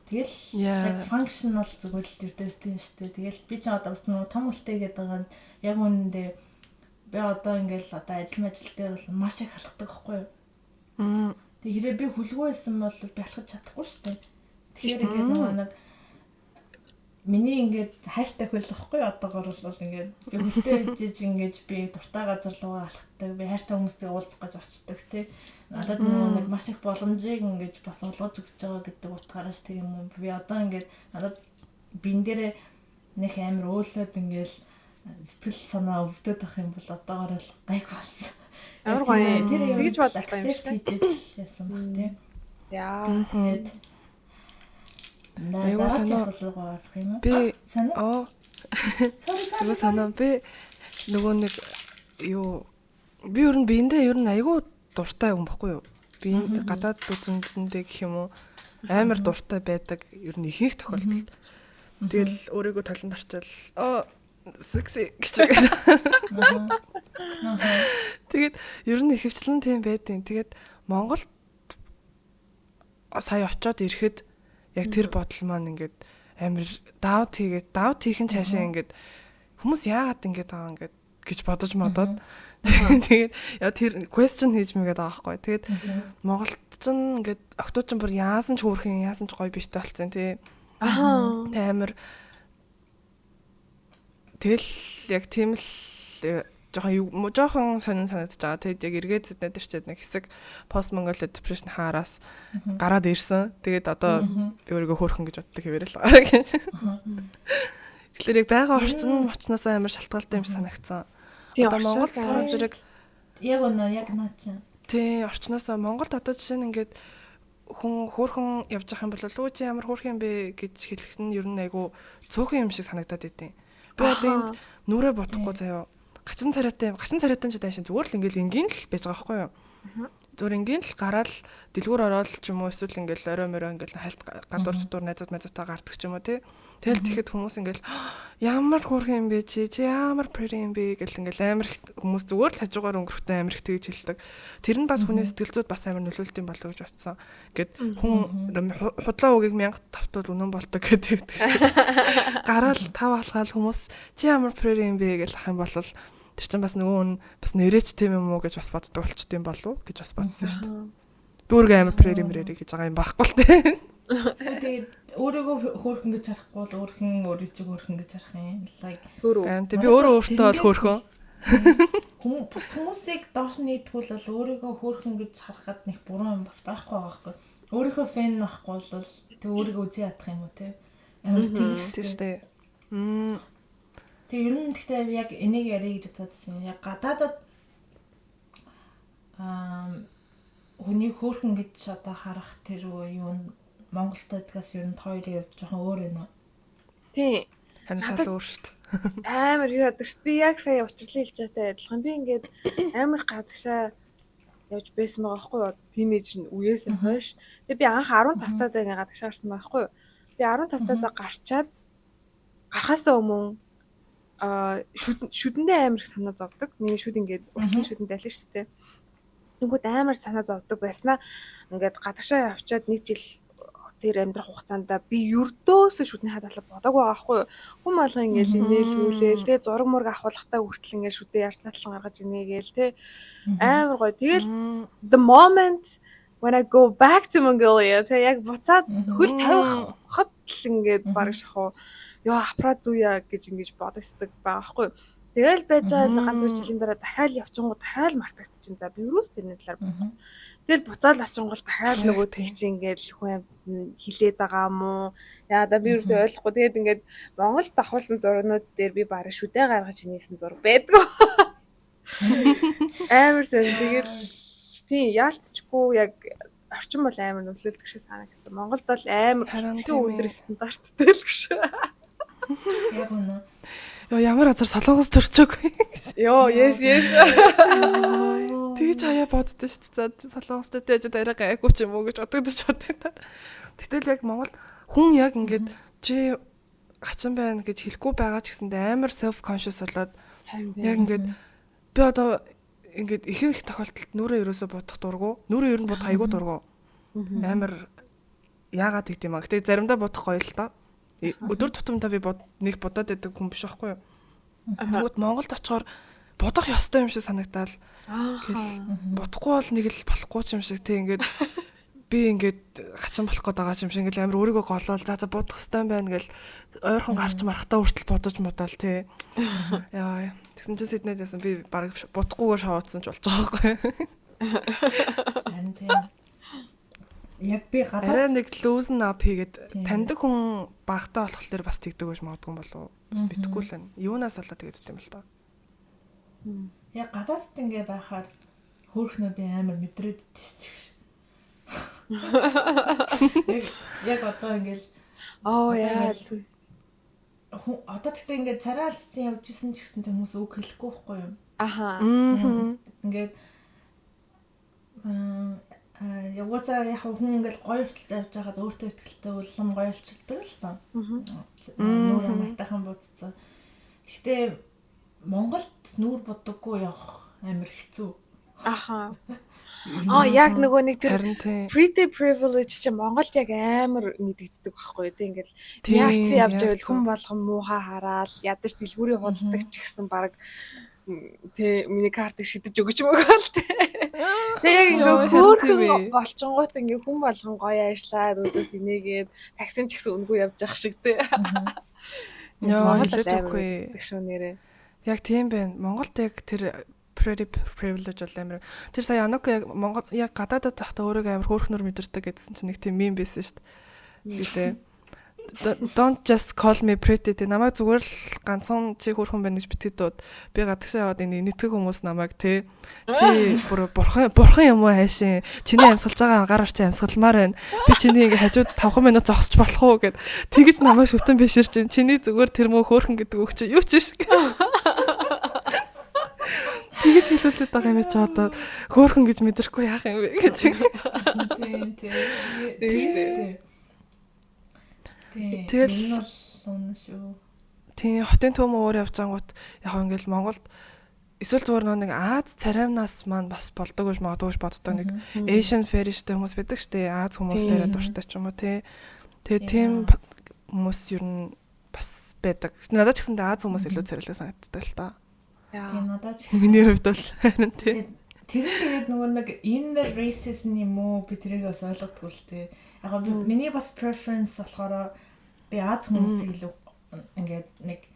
Тэгэл яг functional зүгээр л ердөөс тийм шүү дээ. Тэгэл би ч одоо бас нөгөө том үлтэй гэдэг байгаа нь яг үнэндээ би одоо ингээл одоо ажил мажил дээр бол маш их алхдаг байхгүй юу. Тэг хэрэг би хүлгүй байсан бол би алхаж чадахгүй шүү дээ. Тэгэхээр ингээд нөгөө нэг миний ингээд хайртай хөл واخгүй одоогор бол ингээд би хөлтэй ижиж ингээд би дуртай газар руугаа алхдаг, би хайртай хүмүүстэй уулзах гэж очдог тий. Надад нөгөө нэг маш их боломжийг ингээд бас олгож өгч байгаа гэдэг утгаараас тэр юм уу. Би одоо ингээд надад бин дээрээ нэх амар өөлөөд ингээд сэтгэл санаа өвдөд ах юм бол одоогор л гайг болсон. Амар гоё. Тэгж бодлоо юм шүү дээ. Яасан баг тий. Яа. Тэгээд айгуу санаа би оо Sorry санаа би нөгөө нэг юу би ер нь биэндээ ер нь айгуу дуртай юм баггүй юу? Би гадаад үзэмжэндээ гэх юм уу амар дуртай байдаг ер нь ихэнх тохиолдолд. Тэгэл өөрийгөө толонд арчаал оо секси гэж. Тэгээд ер нь ихэвчлэн тийм байдیں۔ Тэгээд Монголд сая очиод ирэхэд яг тэр бодол маань ингээд амар даут хийгээд даут хийх нь цаашаа ингээд хүмүүс яагаад ингээд байгаа ингээд гэж бодож модоод тэгээд яа тэр question хийж мэгээд байгаа байхгүй. Тэгээд Монголд ч ингээд охтууд ч бүр яасан ч хөөрхөн, яасан ч гоё биетэй болцсон тий. Аа. Тэ амар тэгэл яг тийм л жоохон жоохон сонин санагдаж байгаа. Тэгээд яг эргээд зэднэ тэр чид нэг хэсэг post Mongolia depression хаараас гараад ирсэн. Тэгээд одоо би өөрийгөө хөөрхөн гэж боддог хэвээрэл байгаа. Тэгэхээр яг байгаа орчин очноос амар шалтгаалтай юм санагдсан. Тийм, Одоо Монгол орчноос болохоор зэрэг Яг үнэ, яг наа чинь. тий, орчноосоо Монголд одоо жишээ нь ингээд хүн хөөрхөн явж байгаа юм бол өө чи ямар хөөрхөн юм бэ гэж хэлэхэд нь ер нь айгу цөөхөн юм шиг санагдаад идэв. Би одоо энд нүрээ бодохгүй заяо. Гачин царайтай, гачин царайтай ч дайшин зүгээр л ингээл энгийн л байж байгаа байхгүй юу? Зүгээр энгийн л гараал дэлгүүр ороод ч юм уу эсвэл ингээл орой морой ингээл хальт гадуур дотор найзууд найзуудаа гардаг ч юм уу тий. Тэгэл тэгэхэд хүмүүс ингээл ямар хөөрхөн юм бэ чи, чи ямар pretty юм бэ гэл ингээл амар их хүмүүс зүгээр л хажуугаар өнгөрөхтэй амар их тэгж хэлдэг. Тэр нь бас хүний сэтгэл зүйд бас амар нөлөөлт юм болов гэж бодсон. Гэт хүн худлаа үгийг 1000 тавтуул үнэн болдог гэдэг шиг. Гараал тав алхаал хүмүүс чи ямар pretty юм бэ гэл ах юм бол тэр чинь бас нөгөө хүн бас нэрээч тийм юм уу гэж бас боддог болчт юм болов уу гэж бас бодсон шүү дээ. Би өөрийгөө амар pretty мэрэрэ гэж байгаа юм байхгүй л дээ. Тэгээд өөрийгөө хөөрхөн гэж харахгүй бол өөрхөн өөрийгөө хөөрхөн гэж харах юм. Like Хөөрөө. Харин тий би өөрөө өөртөө бол хөөрхөн. Хүмүүс бус хүмүүсийг доош нийтгүүл бол өөрийгөө хөөрхөн гэж харахад нэг буруу юм бас байхгүй байгаа байхгүй. Өөрийнхөө фэн байхгүй бол тэг өөрийгөө үзий ядах юм уу те. Амар тийм Тийм шүү дээ. Тэг ер нь гэхдээ яг энийг ярих гэж бодсон. Яг гадаадад хүний хөөрхөн гэж одоо харах тэр юу нь Монголд байдгаас ер нь хоёрын хувьд жоохон өөр байна уу? Тийм. Харин шал өөр шүү дээ. Амар юу яадаг шүү. Би яг сая учирлын хэлж байгаатай адилхан. Би ингээд амар гадагшаа явж байсан байгаа байхгүй юу? Тинейжер нь үеэсээ хойш. Тэгээ би анх 15 таад ингээ гадагшаа гарсан байгаа байхгүй юу? Би 15 таад гарчаад гарахаас өмнө шүдэндээ амар их санаа зовдөг. Миний шүд ингээд уртлын шүдэнд алин шүү дээ. Тэнгүүд амар санаа зовдөг байснаа ингээд гадагшаа явчаад нэг жил тэр амьдрах хугацаанд би ердөөсөө шүдний хадгалаа бодог байгаа байхгүй юу. Хүн болгон ингээл инээлгүүлээл тэ зураг мураг авахлахтаа хүртэл ингээл шүдээ ярцаатлан гаргаж инээгээл тэ амар гоё. Тэгэл the moment when I go back to Mongolia тэ яг буцаад хөл тавихад л ингээд бараг шахуу ёо апра зүүя гэж ингэж бодогсдог байгаа байхгүй юу. Тэгэл байж байгаа л ганц хоёр жилийн дараа дахиад явчингуу дахиад мартагдчихин. За би юус тэрний талаар бодох. Тэгэл буцаал очингуул дахиад нөгөө тэг чи ингээд л хүн хилээд байгаа юм уу? Яа да би юусоо ойлгохгүй. Тэгээд ингээд Монголд давхуулсан зургнууд дээр би бараг шүдэ гаргаж инээсэн зураг байдгүй. Амар сэн. Тэгэл тийм яалтчгүй яг орчин бол амар нөлөөлдөг шиг санагдсан. Монголд бол амар хэцүү өндөр стандарттай л гэж. Яг үнэ. Йоо ямар азар Солонгос төрчөөгүй. Йоо yes yes. Тэгж хаяа боддоо шүү дээ. За Солонгосчууд яж арай гайгүй ч юм уу гэж бодогдож бодогдоод. Гэтэл яг Монгол хүн яг ингээд чи хачин байна гэж хэлэхгүй байгаа ч гэсэндээ амар self conscious болоод яг ингээд би одоо ингээд ихэнх тохиолдолд нүрээ ерөөсө бодох дургу. Нүрээ ер нь бодох айгүй дургу. Амар яагаад гэдэм юм аа. Гэтэ заримдаа бодох гоё л та. Өдөр тутамдаа би нэг бодоод байдаг хүн биш байхгүй юу. Тэгвэл Монголд очихоор бодох ёстой юм шиг санагдаал. Гэл бодохгүй бол нэг л болохгүй ч юм шиг тий ингээд би ингээд хачин болох гээд байгаа юм шиг ингээд амар өөрийгөө голоол за за бодох ёстой юм байна гэл ойрхон гарч марахтаа хүртэл бодож мудаал тий. Яа. Тэгсэн чинь Сиднейд ясан би бараг бодохгүйгээр шоуцсан ч болж байгаа байхгүй. Харин тийм. Яг би гадаад арай нэг loosen up хийгээд таньдаг хүн багтаа болохоор бас тэгдэг байж магадгүй болов уу? Бас мэдэхгүй л байна. Юунаас болоод тэгээд юм л та. Яг гадаадд ингээ байхаар хөөхнөө би амар мэдрээд идчих. Яг одоо ингээл оо яа хүн одоо тэгтээ ингээд царай алдсан явж исэн ч гэсэн хүмүүс үг хэлэхгүй байхгүй юу? Аха. Ингээд яваасаа яг хүн ингээл гоё хүртэл завж байхад өөртөө ихтэй улам гоё болчихдог л доо. Нүүр амтайхан будцсан. Гэхдээ Монголд нүүр буддаггүй явах амар хэцүү. Аха. Аа яг нөгөө нэг тэр pretty privilege чи Монголд яг амар мэдэгддэг байхгүй юу? Тэг ингээл яарсан явж байвал хүн болгон муухай хараал ядаж дэлгүүрийн худалдаг ч гэсэн баг Тэ миний картыг шидэж өгч мөгөөл тэ. Тэгээ яг ингээ хөөхөн болчингууд ингээ хүн болгон гоё ажиллаад өөдөөс инээгээд таксин ч гэсэн үнгүй явж явах шиг тэ. Яа, хэлээд үгүй шүү нэрээ. Яг тийм байна. Монголд яг тэр pretty privilege бол амар. Тэр сая Анук яг Монгол яг гадаадад байхдаа өөрийгөө амар хөөрхнөр мэдэрдэг гэдсэн чинь нэг тийм мем байсан шүү дээ. Билээ. Don't just call me pretty те, намайг зүгээр л ганцхан чи хөөрхөн байна гэж битгий дууд. Би гадагшаа яваад энэ нийтгэх хүмүүс намайг те, чи бүр бурхан бурхан юм уу, хайшин чиний амьсгалж байгаа гар арчи амьсгалмаар байна. Би чиний ингээ хажууд 5 минут зогсож болох уу гэд тэгэж намайг шүтэн бишир чинь чиний зүгээр тэр мөө хөөрхөн гэдэг үг чи юу ч биш. Тэгэж хэлүүлээд байгаа юм чи одоо хөөрхөн гэж мэдрэхгүй яах юм бэ гэж. Тийм тийм. Тийм шүү дээ. Тэгэл энэ бол үнэн шүү. Тийм, хотын төм өөр явж ангууд яг ингээл Монголд эсвэл зүгээр нэг Аз цараймнаас маань бас болдог гэж магадгүй гэж боддог, нэг Asian fetish-тэй хүмүүс байдаг штэ, Аз хүмүүс дээр дуртай ч юм уу тий. Тэгээ тийм хүмүүс ер нь бас байдаг. Надад ч гэсэн Аз хүмүүс илүү царайлаг санагддаг л та. Тийм, надад ч миний хувьд бол харин тий. Тэр нь тэгээд нөгөө нэг inner racism юм уу, би тэрийг бас ойлгодгүй л тий. Яг миний бас preference болохоор би Аз хүмүүсийг илүү ингээд нэг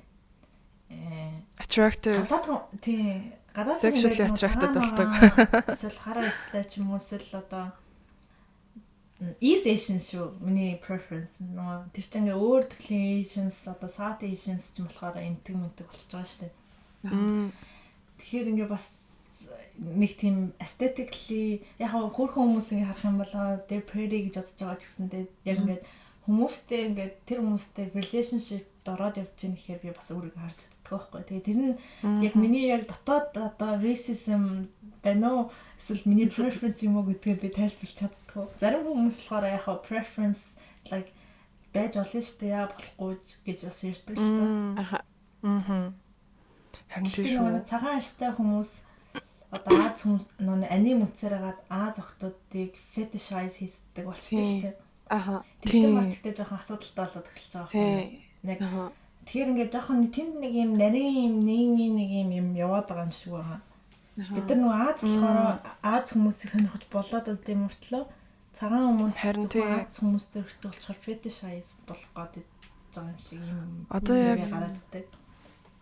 attractive гадаад тий, гадаад sexually attracted болдог. Эсвэл хар арьстай ч юм уу, эсвэл одоо East Asian шүү миний preference. Нөгөө тэр чинь ингээ өөр төрлийн Asians, одоо South Asians ч юм болохоор энтэг мэнтэг болчихж байгаа шүү дээ. Тэгэхээр ингээ бас нэг тийм aesthetically яг хөөрхөн хүмүүсийг харах юм бол they're pretty гэж бодож байгаа ч гэсэндээ яг ингээд хүмүүстэй ингээд тэр хүмүүстэй relationship дороод явж гин гэхээр би бас өөрийгөө харж чаддаг байхгүй. Тэгээ тэр нь яг миний яг дотоод одоо racism байна уу, эсвэл миний preference юм уу гэдгээ би тайлбарлаж чаддаггүй. Зарим хүмүүс болохоор яг preference like байж болно шүү дээ, яа болохгүй гэж бас ярьдаг л та. Аа. Харин тийм шүү. Цагаан арьстай хүмүүс одоо Аз хүмүүс нөө аним үтсээр хагаад Аз охтуудыг fetishize хийдэг болчихсон шүү дээ. Аха. Тэр чинь бас тэгтээ жоохон асуудалтай болоод эхэлж байгаа байхгүй. Нэг тэгэхээр ингээд жоохон тэнд нэг юм нарийн юм нийгмийн нэг юм юм яваад байгаа юм шиг байгаа. Бид нар нөгөө Аз болохоор Аз хүмүүсийг сонирхож болоод байд юм мөртлөө цагаан хүмүүс харин тий Аз хүмүүстэй өртөө болохоор fetishize болох гээд байгаа юм шиг юм. Одоо яг гараад идэг.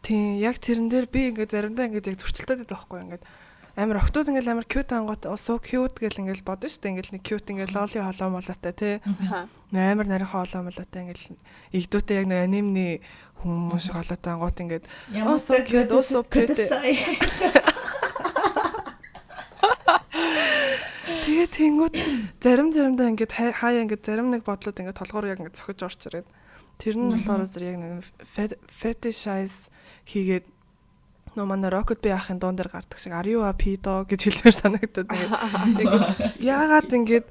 Тийм, яг тэрэн дээр би ингээд заримдаа ингээд яг зөрчилдөд байдаг байхгүй, ингээд амар охтууд ингээл амар cute ангууд so cute гэл ингээл бодно шүү дээ. Ингээл нэг cute ингээл loli хоолоо молоотой тий. Амар нарийн хоолоо молоотой ингээл игдүүтэй яг нэг анимны хүмүүс шиг хоолойтой ангууд ингээд oh so cute, oh so pretty. Тэгээ тэнгууд заримдаа ингээд хаяа ингээд зарим нэг бодлууд ингээд толгоор яг ингээд цохиж орч ирээд тэр нь болохоор зэрэг яг нэг fetishize хийгээд нөө манай Rocket би ахын дуун дээр гардаг шиг "Are you a pedo" гэж хэлмээр санагдаад ингээд яагаад ингээд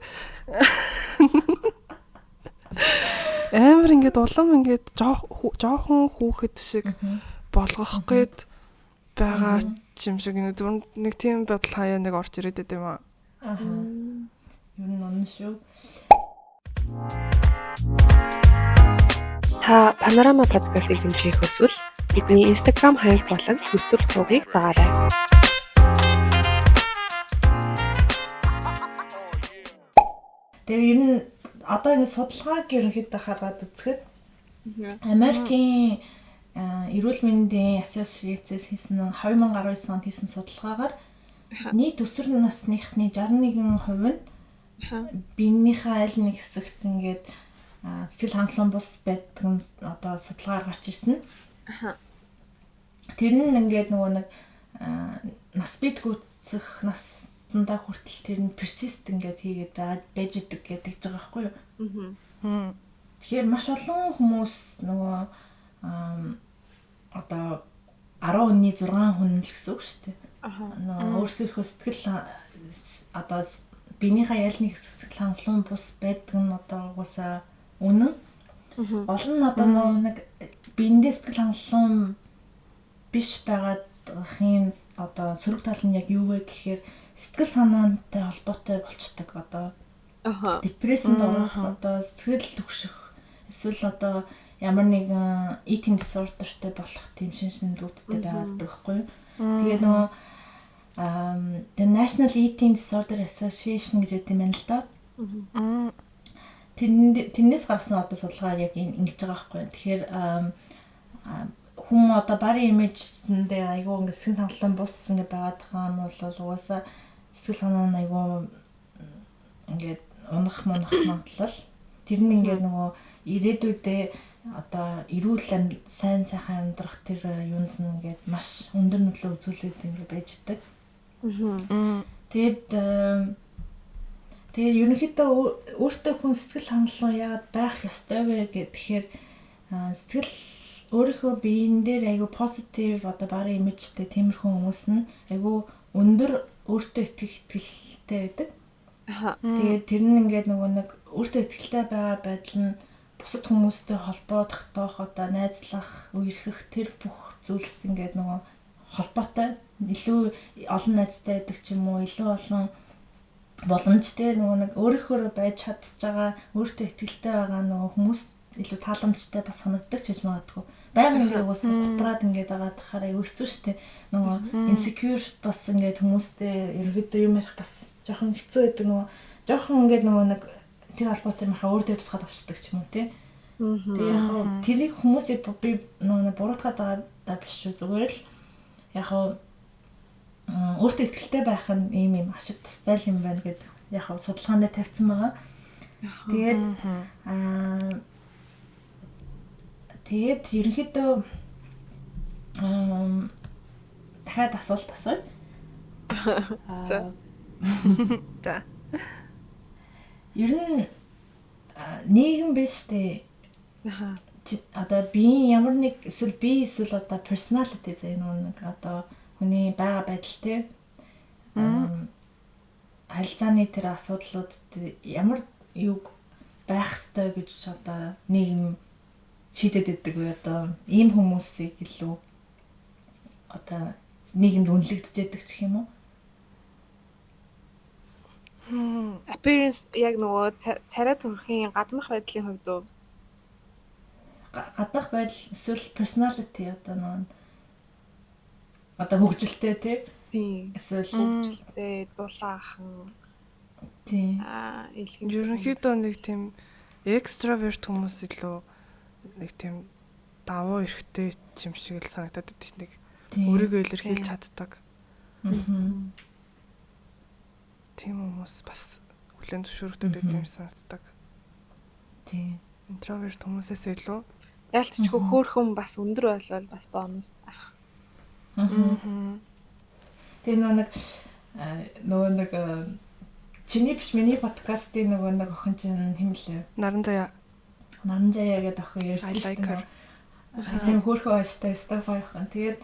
амар ингээд улам ингээд жоохон хүүхэд шиг болгох гээд байгаа юм шиг нэг зүр нэг тийм бодол хаяа нэг орж ирээд байт юм аа. Аа. Ер нь үнэн шүү. Та Панорама подкастыг дэмжих хүсвэл бидний Instagram хаяг болон YouTube сувгийг дагаарай. Тэгээ ер нь одоо ингэ судалгааг ерөнхийдөө хараад үзэхэд Америкийн эрүүл мэндийн ассоциацээс хийсэн 2019 онд хийсэн судалгаагаар нийт өсвөр насныхны 61% нь биенийхээ аль нэг хэсэгт ингээд сэтгэл хангалуун бус байдаг нь одоо судалгаар гарч ирсэн. Тэр нь ингээд нөгөө нэг нас бид гүйцэх насандаа хүртэл тэр нь persist ингээд хийгээд байгаа байж идэг гэдэг ч байгаа байхгүй юу. Тэгэхээр маш олон хүмүүс нөгөө одоо 10-ны 6 хүн л гэсэн үг шүү дээ. Нөгөө өөрсдийнхөө сэтгэл одоо биенийхээ яль нэг сэтгэл хангалуун бус байдаг нь одоо угаасаа үнэн. Олон нь одоо нөгөө нэг биендээ сэтгэл хангалуун биш байгаадхын одоо сөрөг тал нь яг юу вэ гэхээр сэтгэл санаантай холбоотой болчдөг одоо. Депрессэнд орох, одоо сэтгэл түгших, эсвэл одоо ямар нэгэн eating disorderтэй болох тийм шин шинэлгүүдтэй байгаад байдаг байхгүй юу. Тэгээ нөгөө The National Eating Disorder Association гэж байдаг юм байна л да. Тэрнээс гаргасан одоо судалгаар яг ингэж байгаа байхгүй юу. Тэгэхээр хүн одоо body image-ндээ айгүй ингэ сэтгэл хангалуун бус ингэ байгаад байгаа юм бол угаасаа сэтгэл санаа нь айгүй ингээд унах мунах магадлал тэр нь ингээд нөгөө ирээдүйдээ одоо эрүүл сайн сайхан амьдрах тэр юунд нь ингээд маш өндөр нөлөө үзүүлээд ингээд байж идэг. Тэгээд тэгээд ерөнхийдөө өөртөө хүн сэтгэл хангалуун яагаад байх ёстой вэ гэхээр сэтгэл өөрийнхөө биеийн дээр айгүй позитив одоо body image-тэй тиймэрхүү хүмүүс нь айгүй өндөр өөртөө итгэх итгэлтэй байдаг. Тэгээд тэр нь ингээд нөгөө нэг өөртөө итгэлтэй байгаа байдал нь бусад хүмүүстэй холбоо тогтоох, одоо найзлах, үерхэх тэр бүх зүйлс ингээд нөгөө холбоотой илүү олон найзтай байдаг ч юм уу, илүү олон боломжтой нөгөө нэг өөрийнхөө байж чадж байгаа, өөртөө итгэлтэй байгаа нөгөө хүмүүс илүү тааламжтай бас санагддаг ч гэж магадгүй. Байнга ингээд угаасаа гутраад ингээд байгаа тахаар аюу хэцүү шттэ. Нөгөө insecure бас ингээд хүмүүстэй ерөөдөө юм ярих бас жоохон хэцүү байдаг нөгөө жоохон ингээд нөгөө нэг тэр холбоотой юм хаа өөр дээр тусгаад авчдаг ч юм уу тий. Тэгээ яг хав тэрийг хүмүүсийг би нөгөө буруутгаад байгаа биш шүү. Зүгээр л яг хав өөртөө итгэлтэй байх нь ийм юм ашиг тустай л юм байна гэдэг яг хав судалгаан дээр тавьсан байгаа. Тэгээд тэгээд ерөнхийдөө дахиад асуулт асууя. За. За. Ер нь нийгэм биш үү? Аха. Одоо биеийн ямар нэг эсвэл бие эсвэл одоо personality зэ нэг одоо хүний байгаа байдал те. Харилцааны тэр асуудлууд ямар юг байх ёстой гэж одоо нийгэм шийдэд өгдөг вэ? Одоо ийм хүмүүсийг илүү одоо нийгэмд үнэлэгдэж байдаг ч гэх юм уу? Appearance яг нөгөө царай төрхийн гаднах байдлын хувьд уу? Гаднах байдал эсвэл personality одоо нөгөө одоо хөгжилтэй тий? Тийм. Эсвэл хөгжилтэй, дулаахан. Тийм. Илгэм. Ерөнхийдөө нэг тийм extrovert хүмүүс илүү нэг тийм давуу эрхтэй юм шиг л санагдаад байдаг нэг. Өөрийгөө илэрхийлж чаддаг. Тийм хүмүүс бас хүлээн зөвшөөрөгдөд байдаг юм санагддаг. Тийм. Интроверт хүмүүсээс илүү ялцчгүй хөөхөн бас өндөр болвол бас бонус. Тэгээ нөгөө нэг чиний биш миний подкастын нөгөө нэг охин чинь хэм лээ? Наран заяа. Наран заяа гэдэг охин ярьж байсан. Тийм хөөхөн ааштай стаф охин. Тэгээд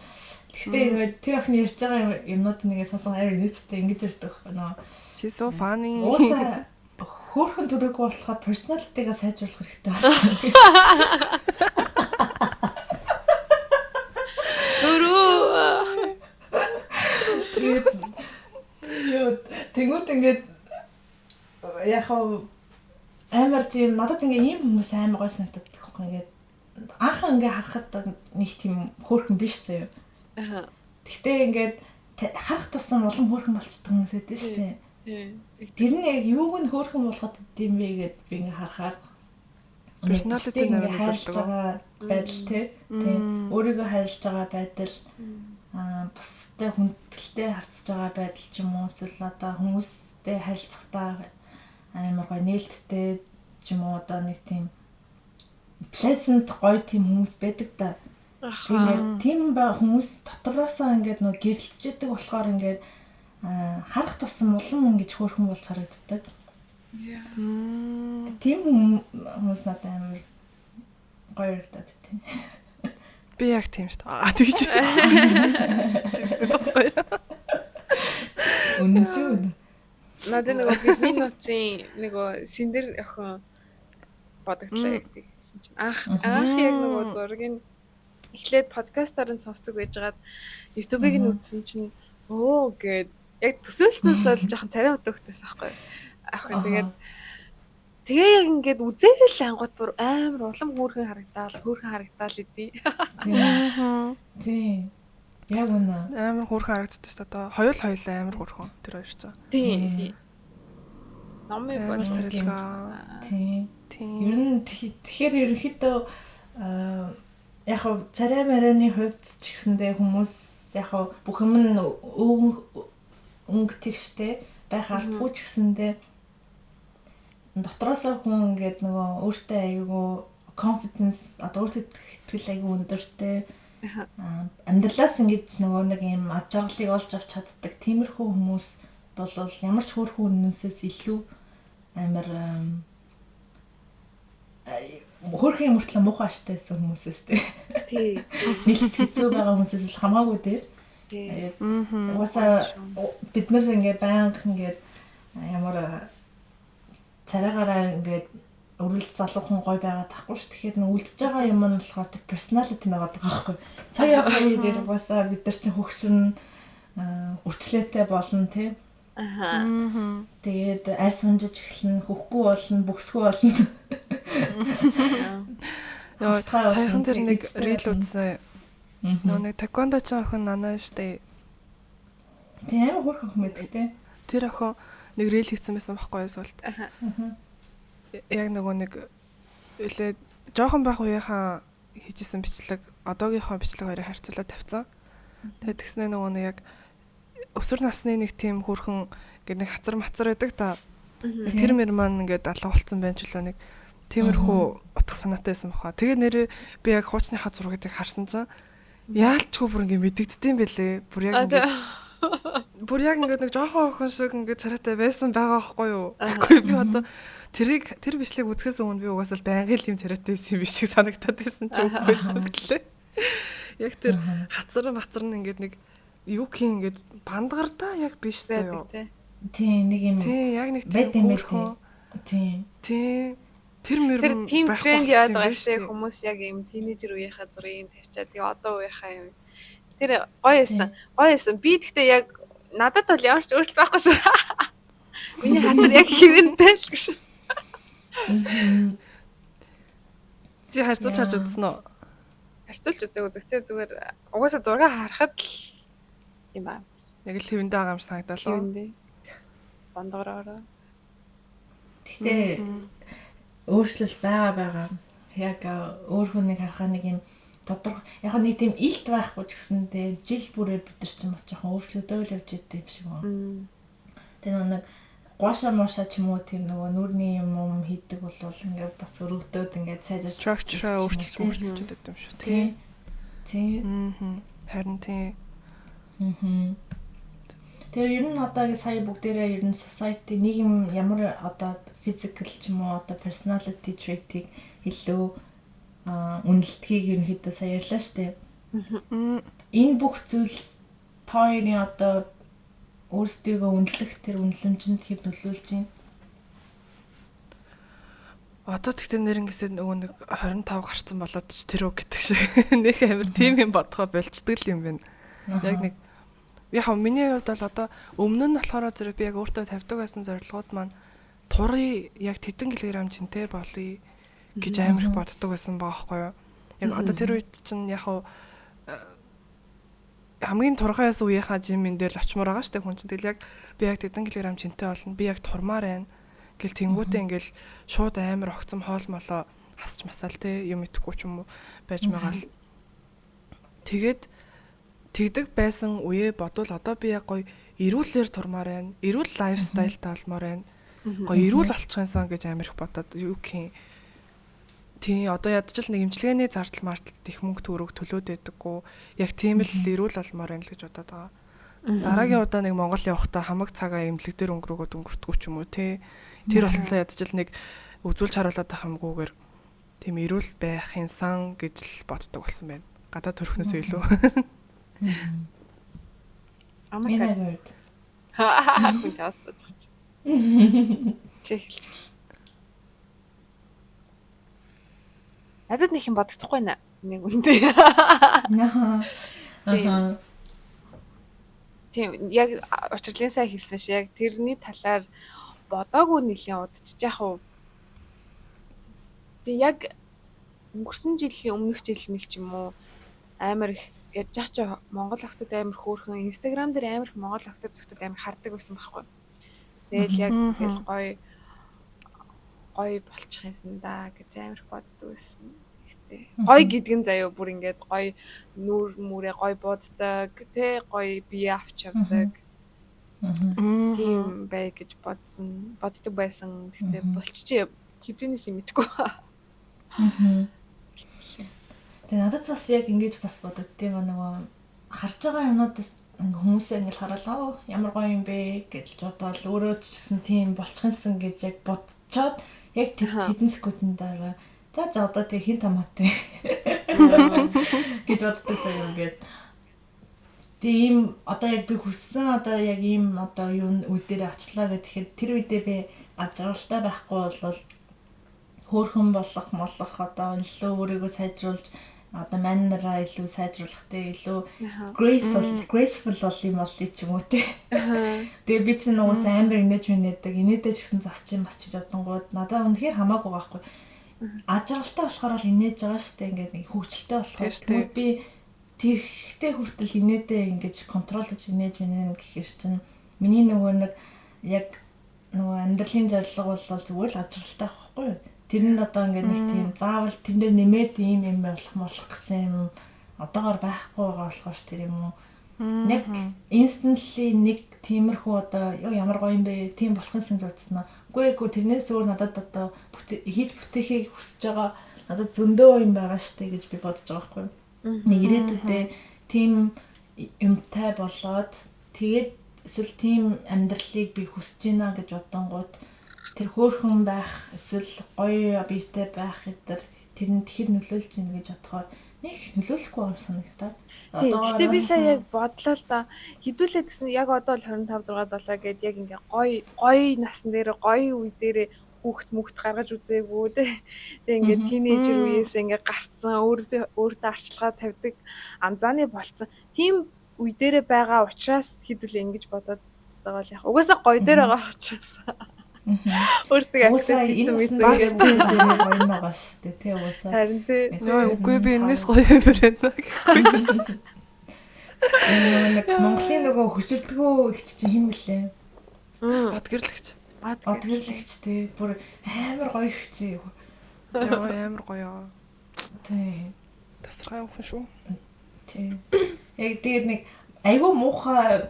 гэхдээ ингээд тэр охин ярьж байгаа юмнууд нэгээ сонсон аяр инээдтэй ингэж ярьдаг байхгүй нөө. She's so funny. Уусаа хөөхөн төрөөгүй болохоор personality-га сайжруулах хэрэгтэй болсон. Төрөө. Тэгээд ёо тэнгуут ингээд яг амар тийм надад ингээ ийм хүмүүс амар гой санагддаг байхгүй ингээд анхан ингээ харахад нэг тийм хөөрхөн биш заяа. Аа. Гэхдээ ингээд харах тусам улам хөөрхөн болчихдог хүмүүс байдаг шүү дээ. Тийм. Тэр нь яг юуг нь хөөрхөн болгоод идэм бэ гэд би ингээ харахаар personality ингээ хайрлаж байгаа байдал тий. Тийм. Өөрийгөө хайрлаж байгаа байдал бусдад хүндэлтэй харьцаж байгаа байдал ч юм уу эсвэл одоо хүмүүстэй харилцахдаа амар гоё нээлттэй ч юм уу одоо нэг тийм pleasant гоё тийм хүмүүс байдаг та. Тэгээд тийм ба хүмүүс дотроосоо ингээд нөө гэрэлтэж идэг болохоор ингээд харах тусам улам ингэж хөөрхөн болж харагддаг. Тийм хүмүүс надад амар гоё харагдаад тийм. Би яг тийм шүү дээ. Аа тэгж. Үнэн шүү. Надад нөгөө бидний нууцын нөгөө синдэр охин бодогдлоо яг тэгсэн чинь анх яг нөгөө зургийг эхлээд подкастаар нь сонсдог байжгаад YouTube-ыг нь үзсэн чинь өө гэд яг төсөөлснөөс бол жоохон царай утгахтайс аахгүй. Охин тэгээд Тэгээ яг ингээд үзээл ангууд бүр амар улам хөөрхөн харагдаал идэв. Тийм. Яг үнэ. Амар хөөрхөн харагддаг шүү дээ. Одоо хоёулаа амар хөөрхөн тэр хоёр ч. Тийм. Номын бол царилгаа. Тийм. Ер нь тэгэхээр ерөнхийдөө яг царай марайны хувьд ч гэсэндээ хүмүүс яг бүх юм нь өнгө тэгштэй байх албагүй ч гэсэндээ дотроосоо хүн ингээд нөгөө өөртөө айгүй confidence одоо өөртөө итгэл айгүй өндөртэй амьдралаас ингэж нөгөө нэг юм ад жаргалыг олж авч чаддаг тиймэрхүү хүмүүс болвол ямар ч хөөрхөн хүмүүсээс илүү амар хөөрхөн мөртлөө муухай аштай байсан хүмүүсээс тий. Нийлт хэцүү байгаа хүмүүсээс л хамаагүй дээр. Тий. Угаасаа бид нар ингээ байнга ингээд ямар царайгаараа ингээд өрөлд залуухан гой байгаад тахгүй ш. Тэгэхээр нөө үлдэж байгаа юм нь болохоор тэр personality нэгээд байгаа байхгүй. Цаг явах үеэр угаасаа бид нар чинь хөгшин өвчлөөтэй болно тий. Аха. Тэгээд арьс унжиж эхэлнэ, хөхгүй болно, бөхсгүй болно. Йоо, саяхан тэр нэг reel үзсэн. Нөө нэг таеквондо ч охин нанаа штэ. Тийм амар хөөрхөн охин байдаг тий. Тэр охин нэг reel хийсэн байсан байхгүй юу сүүлд. Аха. Яг нөгөө нэг үлээ жоохон байх үеийнхаа хийжсэн бичлэг одоогийнхоо бичлэг хоёрыг харьцуулаад тавьсан. Тэгээд тэгснэ нөгөө нэг яг өсвөр насны нэг тийм хөөрхөн ингээд нэг хацар мацар байдаг та. Тэр мэр маань ингээд алга болцсон байх ч лөө нэг тиймэрхүү утга санаатай байсан баха. Тэгээ нэрээ би яг хуучныхаа зургийг харсан чинь яалчгүй бүр ингээд мэдэгддэм бэлээ. Бүр яг ингээд бүр яг ингээд нэг жоохон охин шиг ингээд царайтай байсан байгаа байхгүй юу? Үгүй би одоо тэрийг тэр бичлэг үзэхээс өмнө би угаасаа л байнгын л юм царайтай байсан юм биш шиг санагтаад байсан ч үгүй байсан гэлээ. Яг тэр хацар мацар нь ингээд нэг юу гэх юм ингээд бандгардаа яг биш заяо. Тийм нэг юм. Тийм яг нэг тийм хөөрхөн. Тийм. Тийм. Тэр мөр тэр тийм тренд яваад байгаа шүү дээ. Хүмүүс яг юм тинейжер үеийнхаа зургийг тавьчаад тэгээ одоо үеийнхаа юм. Тэр гоё байсан. Гоё байсан. Би тэгтээ яг надад бол ямар ч өөрчлөлт байхгүйсэн. Миний хацар яг хэвэнтэй л гэж. Чи харьцуулж харж үзсэн үү? Харьцуулж үзээгүй. Тэгтээ зүгээр угаасаа зураг харахад л юм аа. Яг л хэвэндээ байгаа юм шиг санагдал уу? Хэвэндээ. Бондгороороо. Тэгтээ өөрчлөлт байгаа. Яг өөр хүнийг харахаа нэг юм тодорхой яг нэг тийм илт байхгүй ч гэсэндээ жил бүрээр бид нар чинь бас жоохон өөрчлөгдөөл явж идэв юм шиг байна. Тэгээ нэг гооша муушаа ч юм уу тийм нөгөө нүрний юм юм хийдэг болвол ингээд бас өргөдөөд ингээд сайжирч structure өөрчлөлт өгдөг юм шүү тий. Тийм. Харин тий. Тэгээ ер нь одоо сая бүгдээрээ ер нь society нийгэм ямар одоо physical ч юм уу одоо personality trait-ийг илүү үнэлтгийг ерөнхийдөө сая ярьлаа штэ. Энэ бүх зүйл та хоёрын одоо өөрсдийгөө үнэлэх тэр үнэлэмжинд хэв нөлөөлж байна. Одоо тэгтээ нэрнгээсээ нөгөө нэг 25 гарсан болоод ч тэр үг гэдэг шиг нэг амир тийм юм бодгоо болчдөг юм байна. Яг нэг яг миний хувьд бол одоо өмнө нь болохоор зэрэг би яг өөртөө тавьдаг байсан зорилгууд маань турыг яг тэдэн килограмм жинтэй болъё гэж амар их боддог байсан байгаа байхгүй юу. Яг одоо тэр үед чинь яг хамгийн турхай ясан үеийнхаа жимэн дээр л очимоор байгаа штэ хүн чинь. Тэгэл яг би яг тэдэн килограмм жинтэй болно. Би яг турмаар байна. Гэл тэнгуүтээ ингээл шууд амар огцом хоол молоо хасч масаал те юм идэхгүй ч юм уу байж байгаа л. Тэгээд тэгдэг байсан үе бодвол одоо би яг гоё эрүүлээр турмаар байна. Эрүүл лайфстайлтай болмоор байна. Гоё эрүүл болчихсон гэж амар их бодоод юу гэх юм. Тийм одоо ядч л нэг эмчилгээний зардал марталд их мөнгө төгрөг төлөөд байдаггүй. Яг тийм л эрүүл болмоор байна л гэж бодоод байгаа. Дараагийн удаа нэг Монгол явахдаа хамаг цагаа эмнэлэг дээр өнгөрөөгөөд өнгөртгүү ч юм уу те. Тэр болтлоо ядч л нэг үзүүлж харуулад байх юмгүйгээр тийм эрүүл байх юмсан гэж л боддог болсон байна. Гадаа төрхнөөсөө илүү. Амаа. Хүн жаасаж байгаа чи. Чи хэлж. Надад нэг юм бодогдохгүй нэ. Нэг үндэ. Аа. Тийм яг учирлын сайн хэлсэн шиг яг тэрний талаар бодоогүй нэлийн удчихж яах вэ? Тэг яг өнгөрсөн жилийн өмнөх жил мэл ч юм уу амар их ядж чи Монгол охтууд амар хөөрхөн Instagram дээр амар их Монгол охтууд зөгтөд амар хардаг байсан байхгүй. Тэгэл яг тэгэл гоё гоё болчих юмсан да гэж амар их боддог байсан. Тэгтээ гоё гэдэг нь заяа бүр ингээд гоё нүүр мүрээ гоё буддаг тэ гоё бие авч явдаг. Тийм бай гэж бодсон боддог байсан. Тэгтээ болчихжээ хизэнээс юм мэдгүй. Тэгээ надад бас яг ингэж бас бодогдсон юм нөгөө харж байгаа юмнуудаас ингээ хүмүүсээ ингээл хараал ямар гоё юм бэ гэж бодоол өөрөө ч гэсэн тийм болчих юмсан гэж яг бодцоод яг хэдэн секундын дараа за одоо тэг хин томоотой гэж боддог заяа ингээд. Тэгээ ийм одоо яг би хүссэн одоо яг ийм одоо юу үе дээр очлоо гэхэд тэр үедээ би аж аргалтай байхгүй бол хөөрхөн болох молох одоо илүү өөрийгөө сайжруулж одоо манераа илүү сайжруулахтай илүү graceful бол юм болъё ч юм уу те. Тэгээ би чинь угаасаа амар инээж минээдэг. Инээдэж гэсэн засч юм бас ч бодонгууд надаа үнэхээр хамаагүй байхгүй. Аж аргалтай болохоор л инээж байгаа штэ ингээд нэг хөвгчлөлтэй болохоор тэгвэл би тэрхтээ хүртэл инээдээ ингэж контролдож инээж минэ гэхэр чинь миний нөгөө нэг яг нөгөө амьдралын зорилго бол зүгээр л аж аргалтай байхгүй юу? Тэрэнд одоо ингээд нэг тийм заавал тэрэн дээр нэмээд ийм юм болох гэсэн юм одоогор байхгүй байгаа болохоор тэр юм уу. Яг instantly нэг тиймэрхүү одоо ёо ямар гоё юм бэ тийм болох юмсан гэж бодсон аа. Үгүй эгүй тэрнээс өөр надад одоо хийж бүтээхийг хүсэж байгаа надад зөндөө юм байгаа штэ гэж би бодож байгаа байхгүй юу. Нэг ирээдүйдээ тийм юмтай болоод тэгээд эсвэл тийм амьдралыг би хүсэж байна гэж бодонгууд тэр хөөрхөн байх эсвэл гоё биетэй байх гэтэр тэрэнд хэр нөлөөлж ийн гэж бодохоор нэг нөлөөлөхгүй юм санагдаад. Гэтэ би сая яг бодлоо л да. Хідүүлээ гэсэн яг одоо л 25 6 7 гээд яг ингээ гоё гоё насан дээр гоё үе дээр хүүхд мөхт гаргаж үзээгүй те. Тэгээ ингээ тинейжер үеэс ингээ гарцсан өөртөө арчилгаа тавьдаг анзааны болцсон. Тийм үе дээрээ байгаа учраас хідүүлээ ингэж бодоод байгаа л яг. Угаасаа гоё дээр байгаа учраас. Өөртөө accept хийсэн мэт ингээд гоё байгаа шүү дээ тий угаасаа. Харин тий. Нөө үгүй би энэс гоё юм байна гэхгүй. Нэг Монголын нөгөө хөшөрдгөө ихч чинь хэн блэ? Одгэрлэгч. Одгэрлэгч тий. Бүр амар гоё ихч. Яа амар гоё. Тий. Тасархай хүн шүү. Тий. Яг тэгээд нэг айгүй муухай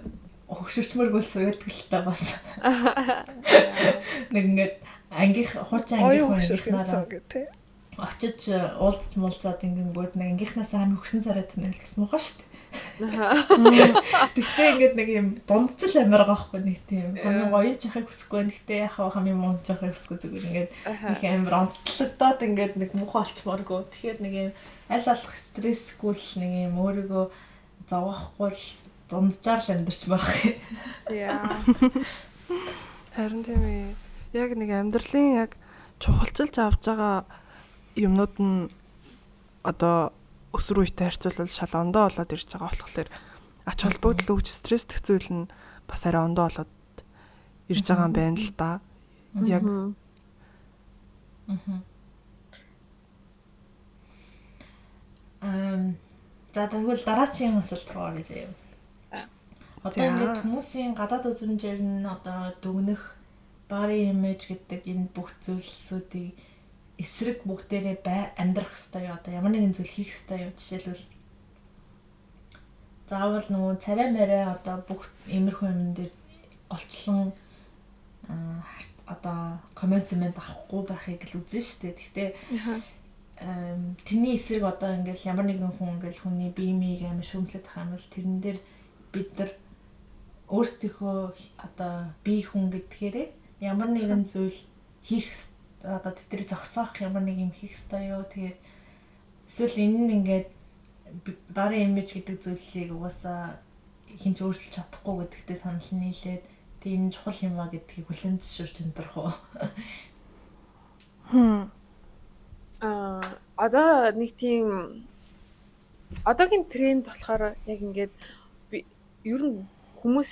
хөгшөрчмөр гөлс байдаг л та бас. Нэг ингээд ангих хуучин ангийнхнаараа тий. Очиж уулзч муулзаад ингэнгүүд нэг ангийнхнаас хамгийн хөсөн царай тэнэлс муухай шүү дээ. Тэгтээ ингээд нэг юм дундчил амар байгаа байхгүй нэг тийм хамгийн гоё жахыг хүсэхгүй байна. Тэгтээ яг хамгийн муу жахыг хүсэхгүй зүгээр ингээд нэг амар онцлогдоод ингээд нэг муухай болчмооргүй. Тэгэхээр нэг юм аль алах стрессгүй л нэг юм өөрийгөө зовохгүй л дунджаар л амьдарч барах юм. Яа. Харин тийм ээ. Яг нэг амьдралын яг чухалчилж авч байгаа юмнууд нь одоо өсвөр үетэй харьцуулбал шал ондоо болоод ирж байгаа болохоор ач холбогдол өгч стресстэх зүйл нь бас арай ондоо болоод ирж байгаа юм байна л да. Яг За тэгвэл дараагийн асуулт руу оръё заяа. Одоо ингээд хүмүүсийн гадаад үзмжээр нь одоо дүгнэх body image гэдэг энэ бүх зүйлсүүдийг эсрэг бүгдээрээ амьдрах хэрэгтэй юу? Одоо ямар нэгэн зүйл хийх хэрэгтэй юу? Жишээлбэл заавал нөгөө царай марай одоо бүх иймэрхүү юм дээр голчлон одоо коммент авахгүй байхыг л үзэн штэ. Гэхдээ тэрний эсрэг одоо ингээл ямар нэгэн хүн ингээл хүний бие мийг амар шүүмжлэх юм бол тэрэн дээр бид нар өөрсдийнхөө одоо бие хүн гэдгээрээ ямар нэгэн зүйл хийх одоо тэдний зогсоох ямар нэг юм хийх ёстой юу. Тэгээд эсвэл энэ нь ингээд body image гэдэг зүйлийг угаасаа хинч өөрчилж чадахгүй гэдэгтээ санал нийлээд тэг энэ чухал юм а гэдгийг хүлээн зөвшөөрч амьдрах уу? Одоо нэг тийм одоогийн тренд болохоор яг ингээд ер нь хүмүүс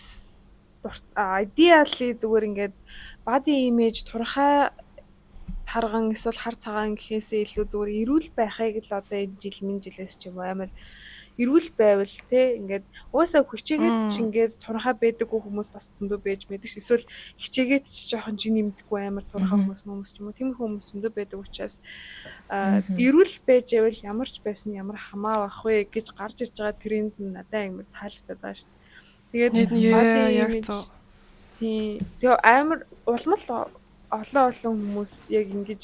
ideally зүгээр ингээд body image турхай тарган эсвэл хар цагаан гэхээсээ илүү зүгээр эрүүл байхыг л одоо энэ жил минь жилээс ч юм уу амар эрүүл байвал те ингээд уусаа хичээгээд ч ингээд туранхай байдаггүй хүмүүс бас зөндөө байж мэддэг ш. Эсвэл хичээгээд ч жоохон жин нэмдэггүй амар туранхай хүмүүс ч юм уу тиймэрхүү хүмүүс зөндөө байдаг учраас эрүүл байж байвал ямар ч байсан ямар хамаа байх вэ гэж гарч ирж байгаа тренд нь надад амар таалагдаад байгаа шүү дээ. Тэгээд яг зөв. Тийм. Тэгээ амар улам л олон хүмүүс яг ингэж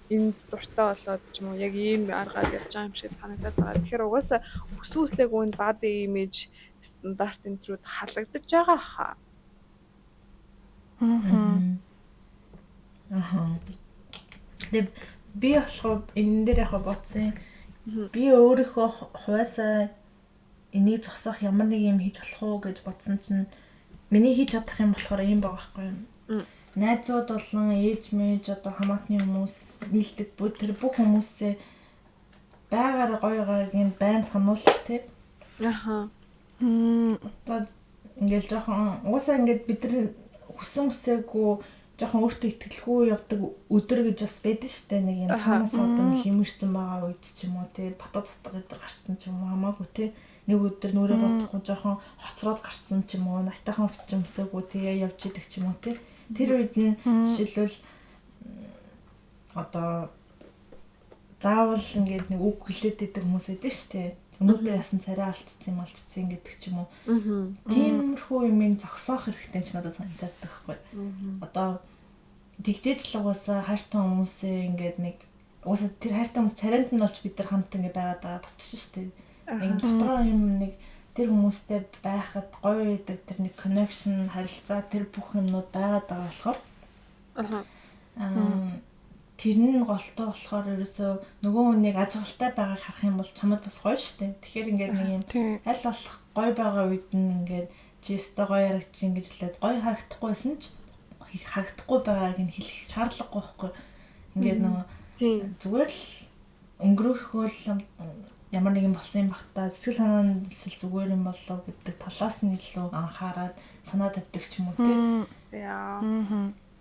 энд дуртай болоод ч юм уу яг ийм аргаар явж байгаа юм шиг санагдаад байгаа. Тэгэхээр угаасаа өссөн үсээгүй нь body image стандарт энэ төрүүд халагдаж байгаа хаа. Аха. Тэгээ би болохоор энэ дээр яг бодсон. Би өөрийнхөө хувьяасаа энийг зогсоох ямар нэг юм хийж болох уу гэж бодсон чинь миний хийж чадах юм болохоор ийм байгаа байхгүй юу? Найзууд болон ээж мэж одоо хамаатны хүмүүс нийлдэг бүх тэр бүх хүмүүсээ байгаараа гоё гоёг нь байнга сануулах тий. Аха. Одоо ингээл жоохон уусаа ингээд бид нар хүссэн хүсээгүй жоохон өөртөө итгэлгүй явдаг өдөр гэж бас байдаг штэ нэг юм цаанаас одоо химэрсэн байгаа үед ч юм уу тий батаа цатга гэдэг гарцсан ч юм уу хамаагүй тий нэг өдөр нүрээ бодохгүй жоохон хоцроод гарцсан ч юм уу натайхан хувцс ч өмсөөгүй тий явж идэг ч юм уу тий. Тэр үед нь жишээлбэл одоо заавал ингээд нэг үг хэлээд идэг хүмүүс байдаг шүү дээ. Өнөөдөр ясан царай алдсан гэдэг ч юм уу. Тиймэрхүү юмыг зогсоох хэрэгтэй юм шиг надад санагдаад байгаа байхгүй. Одоо тэгжээж л угаасаа хайртай хүмүүсээ ингээд нэг угаасаа тэр хайртай хүмүүс царайнд нь болж бид нар хамт ингээд байгаад байгаа бас биш шүү дээ. Нэг дотроо юм нэг тэр хүмүүстэй байхад гоё байдаг тэр нэг connection харилцаа тэр бүх юмнууд байгаад байгаа болохоор тэр нь голтой болохоор ерөөсөө нөгөө хүнийг ажиглалтай байгааг харах юм бол чамд бас гоё шүү дээ. Тэгэхээр ингээд нэг юм аль болох гоё байгаа үед нь ингээд чи өстой гоё харагч ингэж хэлээд гоё харагдахгүйсэн ч харагдахгүй байгааг нь хэлэх шаардлагагүй байхгүй. Ингээд нөгөө зүгээр л өнгөрөөхөөл ямар нэгэн болсон юм бах та сэтгэл санааны эсвэл зүгээр юм болоо гэдэг талаас нь илүү анхаарад санаа тавьдаг ч юм уу тий. Яа.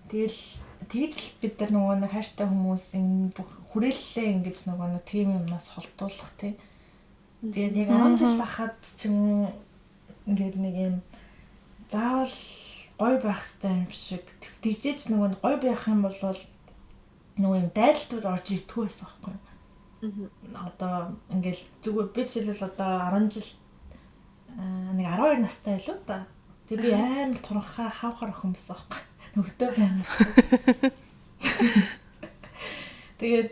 Тэгэл тэгж л бид нар нөгөө нэг хайртай хүмүүс энэ бүх хүрээллээ ингэж нөгөө нэг тийм юмнаас холдуулах тий. Тэгээд яг 10 жил ахад ч юм уу ингээд нэг юм заавал гоё байх хэрэгтэй юм шиг тэгжээж нөгөө гоё байх юм бол нөгөө юм дайралтууд орж ирдэггүй байсан байхгүй юу? Одоо ингээл зүгээр би жишээлбэл одоо 10 жил нэг 12 настай байлуу да. Тэгээ би амар туранхай хавхар охин байсан байхгүй. Нөгөөдөө амар. Тэгээд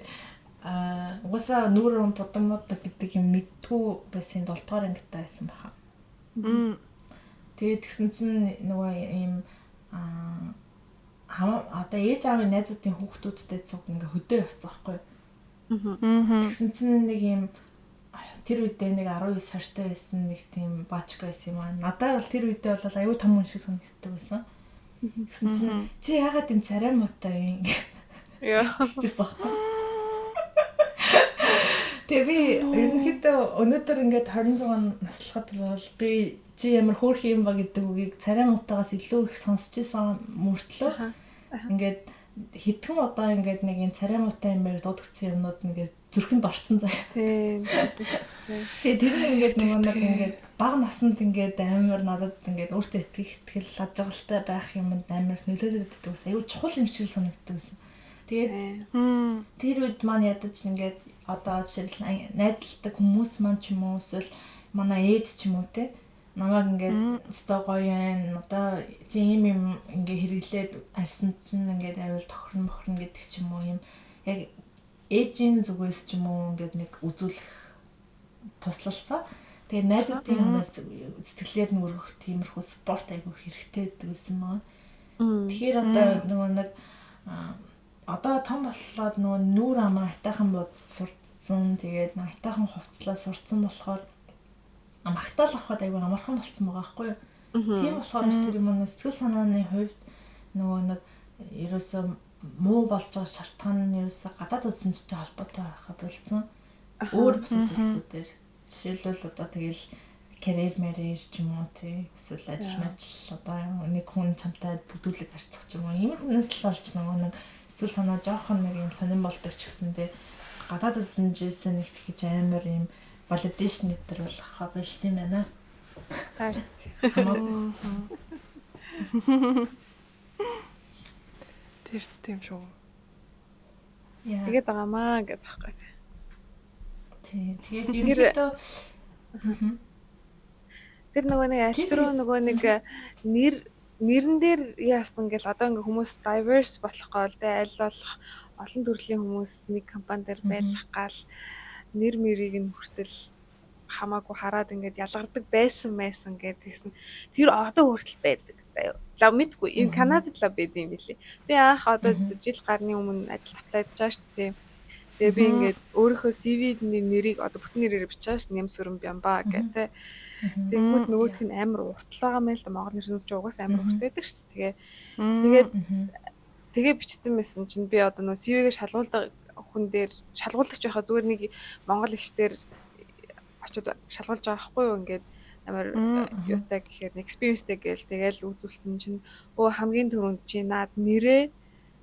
угаасаа нүүр бодон мод гэдэг юм мэдтгүү байсан 7 дугаар ангитай байсан баха. Тэгээд тэгсэн чинь нөгөө ийм одоо ээж аавын найзуудын хүүхдүүдтэй цуг ингээ хөдөө явцсан байхгүй. Тэгсэн чинь нэг юм тэр үедээ нэг 19 сартай байсан нэг тийм баачка байсан юм аа. Надад бол тэр үедээ бол аюу том хүн шиг санагддаг байсан. Тэгсэн чинь чи яагаад юм царай муутай юм яа гэсэн аахгүй. Тэгээ би ерөнхийдөө өнөөдөр ингээд 26 наслахад бол би чи ямар хөөрхөн юм ба гэдэг үгийг царай муутаагаас илүү их сонсч исэн мөртлөө ингээд хэдхэн удаа ингээд нэг юм царай муутай юм байр дуудагдсан юмнууд ингээд зүрхэнд орцсон заяа. Тийм тийм шүү дээ. Тэгээ тэр нь ингээд нөгөө нэг ингээд бага наснд ингээд амар надад ингээд өөртөө итгэх итгэл ажиглалтай байх юмд амар нөлөөлөд байдаг ус аюу чухал юм шиг санагддаг гэсэн. Тэгээд тэр үед маань ядаж ингээд одоо жишээл найзалдаг хүмүүс маань ч юм уу эсвэл манай ээж ч юм уу те намайг ингээд өстой гоё юм одоо чи ийм юм ингээ хэрэглээд арьсан чинь ингээд авил тохирно мохирно гэдэг ч юм уу юм яг ээжийн зүгээс ч юм уу ингээд нэг үзүүлэх туслалцаа. Тэгээ найзуудын юмас сэтгэлээр нь өргөх тиймэрхүү спорт айгүй хэрэгтэй гэдэг байсан маа. Тэгэхээр одоо нөгөө нэг одоо том боллоод нөгөө нүүр амаа айтайхан бод сурцсан. Тэгээд нөгөө айтайхан хувцлаа сурцсан болохоор магтаал авахд айгүй амархан болцсон байгаа байхгүй юу. Тийм болохоор тэр юм нэг сэтгэл санааны хувьд нөгөө нэг ерөөсөө муу болж байгаа шалтгаан нь ерөөсөө гадаад үзмжтэй холбоотой байхаа болцсон. Өөр бус зүйлсүүдээр жишээлбэл одоо тэгэл карьер мэрээр ч юм уу тий эсвэл ажил мажил одоо нэг хүн чамтай бүдүүлэг харьцах ч юм уу ийм хүнээс л болж нөгөө нэг Сэтгэл санаа жоохон нэг юм сонирн болдог ч гэсэндээ гадаад үзэнжээс нэг тэгж амар юм validation нэтэр болохоо болцсон юм байна. Харт. Тэр тийм шүү. Тэгээд байгаамаа гэдэг байхгүй. Тий. Тэгээд ерөнхийдөө тэр нөгөө нэг аль түрүү нөгөө нэг нэр нэрэн дээр яасан гэл одоо ингээ хүмүүс diverse болох гол те аль болох олон төрлийн хүмүүс нэг компани дээр байлах гал нэр мэрийг нь хүртэл хамаагүй хараад ингээд ялгардаг байсан байсан гэдгийгсэн. Тэр одоо хүртэл байдаг заяа. Лав мэдгүй. Энэ Канадад лав байд юм билий. Би анх одоо жил гарны өмнө ажилд аплайдж байгаа шүү дээ. Тэгээ би ингээд өөрийнхөө CV-ний нэрийг одоо бүтэн нэрээр бичиж байгаа шүү. Нямсүрэн Бямба гэх те. Тэгэнгүүт нөгөөх нь амар уртлаагаа мэл л Монгол нэрнүүд ч угаас амар урт байдаг шүү дээ. Тэгээд тэгээ бичсэн байсан чинь би одоо нөө CV-гээ шалгуулдаг хүн дээр шалгуулагч байхаа зүгээр нэг монгол ихчдэр очиод шалгуулж байгаа байхгүй юу ингээд амар юутай гэхээр experience-тэй гээл тэгэл үзүүлсэн чинь өө хамгийн түрүүнд чи наад нэрээ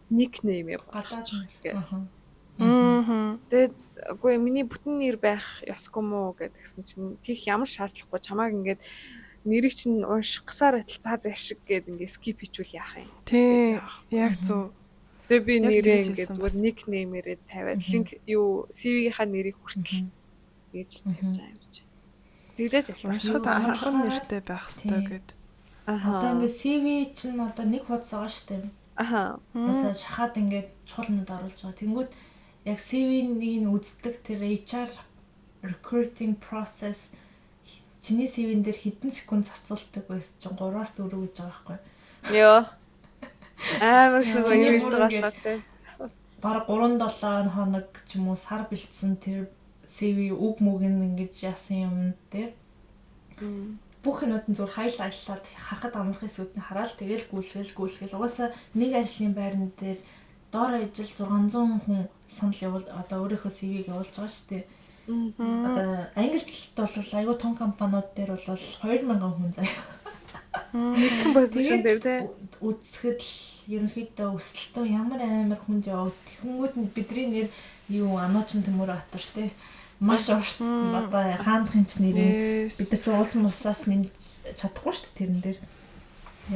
nickname болгочих гээл. Тэгээд үгүй миний бүтэн нэр байх ёсгүй мүү гэдгсэн чинь тийх ямар шаардлагагүй чамааг ингээд нэрийг чинь унших гасаар адил заа заа шиг гээд ингээд skip хийчихвэл яах юм. Тий. Яг зөв. Тэгээ би нэрээ ингээд зүгээр nickname-ээрээ тавиад link юу CV-ийнхаа нэрийг хүртэл гэж тавьж байгаа юм чи. Тэгжээж ажилласан. Уншихад амархан нэртэй байх ёстой гэд. Одоо ингээд CV чинь одоо нэг хуудас байгаа шүү дээ. Аха. Уусаа шахаад ингээд чухал юмуд оруулж байгаа. Тэнгүүд яг CV-нийг нь үздэг тэр HR recruiting process чиний CV-н дээр хэдэн секунд зарцуулдаг байсан чинь 3-аас 4 гэж байгаа байхгүй. Йоо. Амар их нөгөө юу хийж байгаа болохоор тий. Бараг 3-7 хоног ч юм уу сар бэлдсэн тэр CV үг мүг нь ингэж яасан юм дээр бүх юмуд нь зүгээр хайлайлаад харахад амархан хэсгүүд нь хараад тэгэл гүйлгэл угаасаа нэг ажлын байран дээр дор ажил 600 хүн санал явуул одоо өөрийнхөө CV-г явуулж байгаа шүү дээ. Одоо англи хэлд бол айгүй том компаниуд дээр бол 2000 хүн заяа. Нэгэн позишн дээр тий. Үзэхэд л ерөнхийдөө өсөлтөө ямар амар хүнд яваад тэгэнгүүт нь бидний нэр юу Ануучин Төмөр Батар тий маш урт одоо хаандахын ч нэрийг бид нар ч уулсан мулсаач нэмж чадахгүй шүү дээ тэрэн дээр.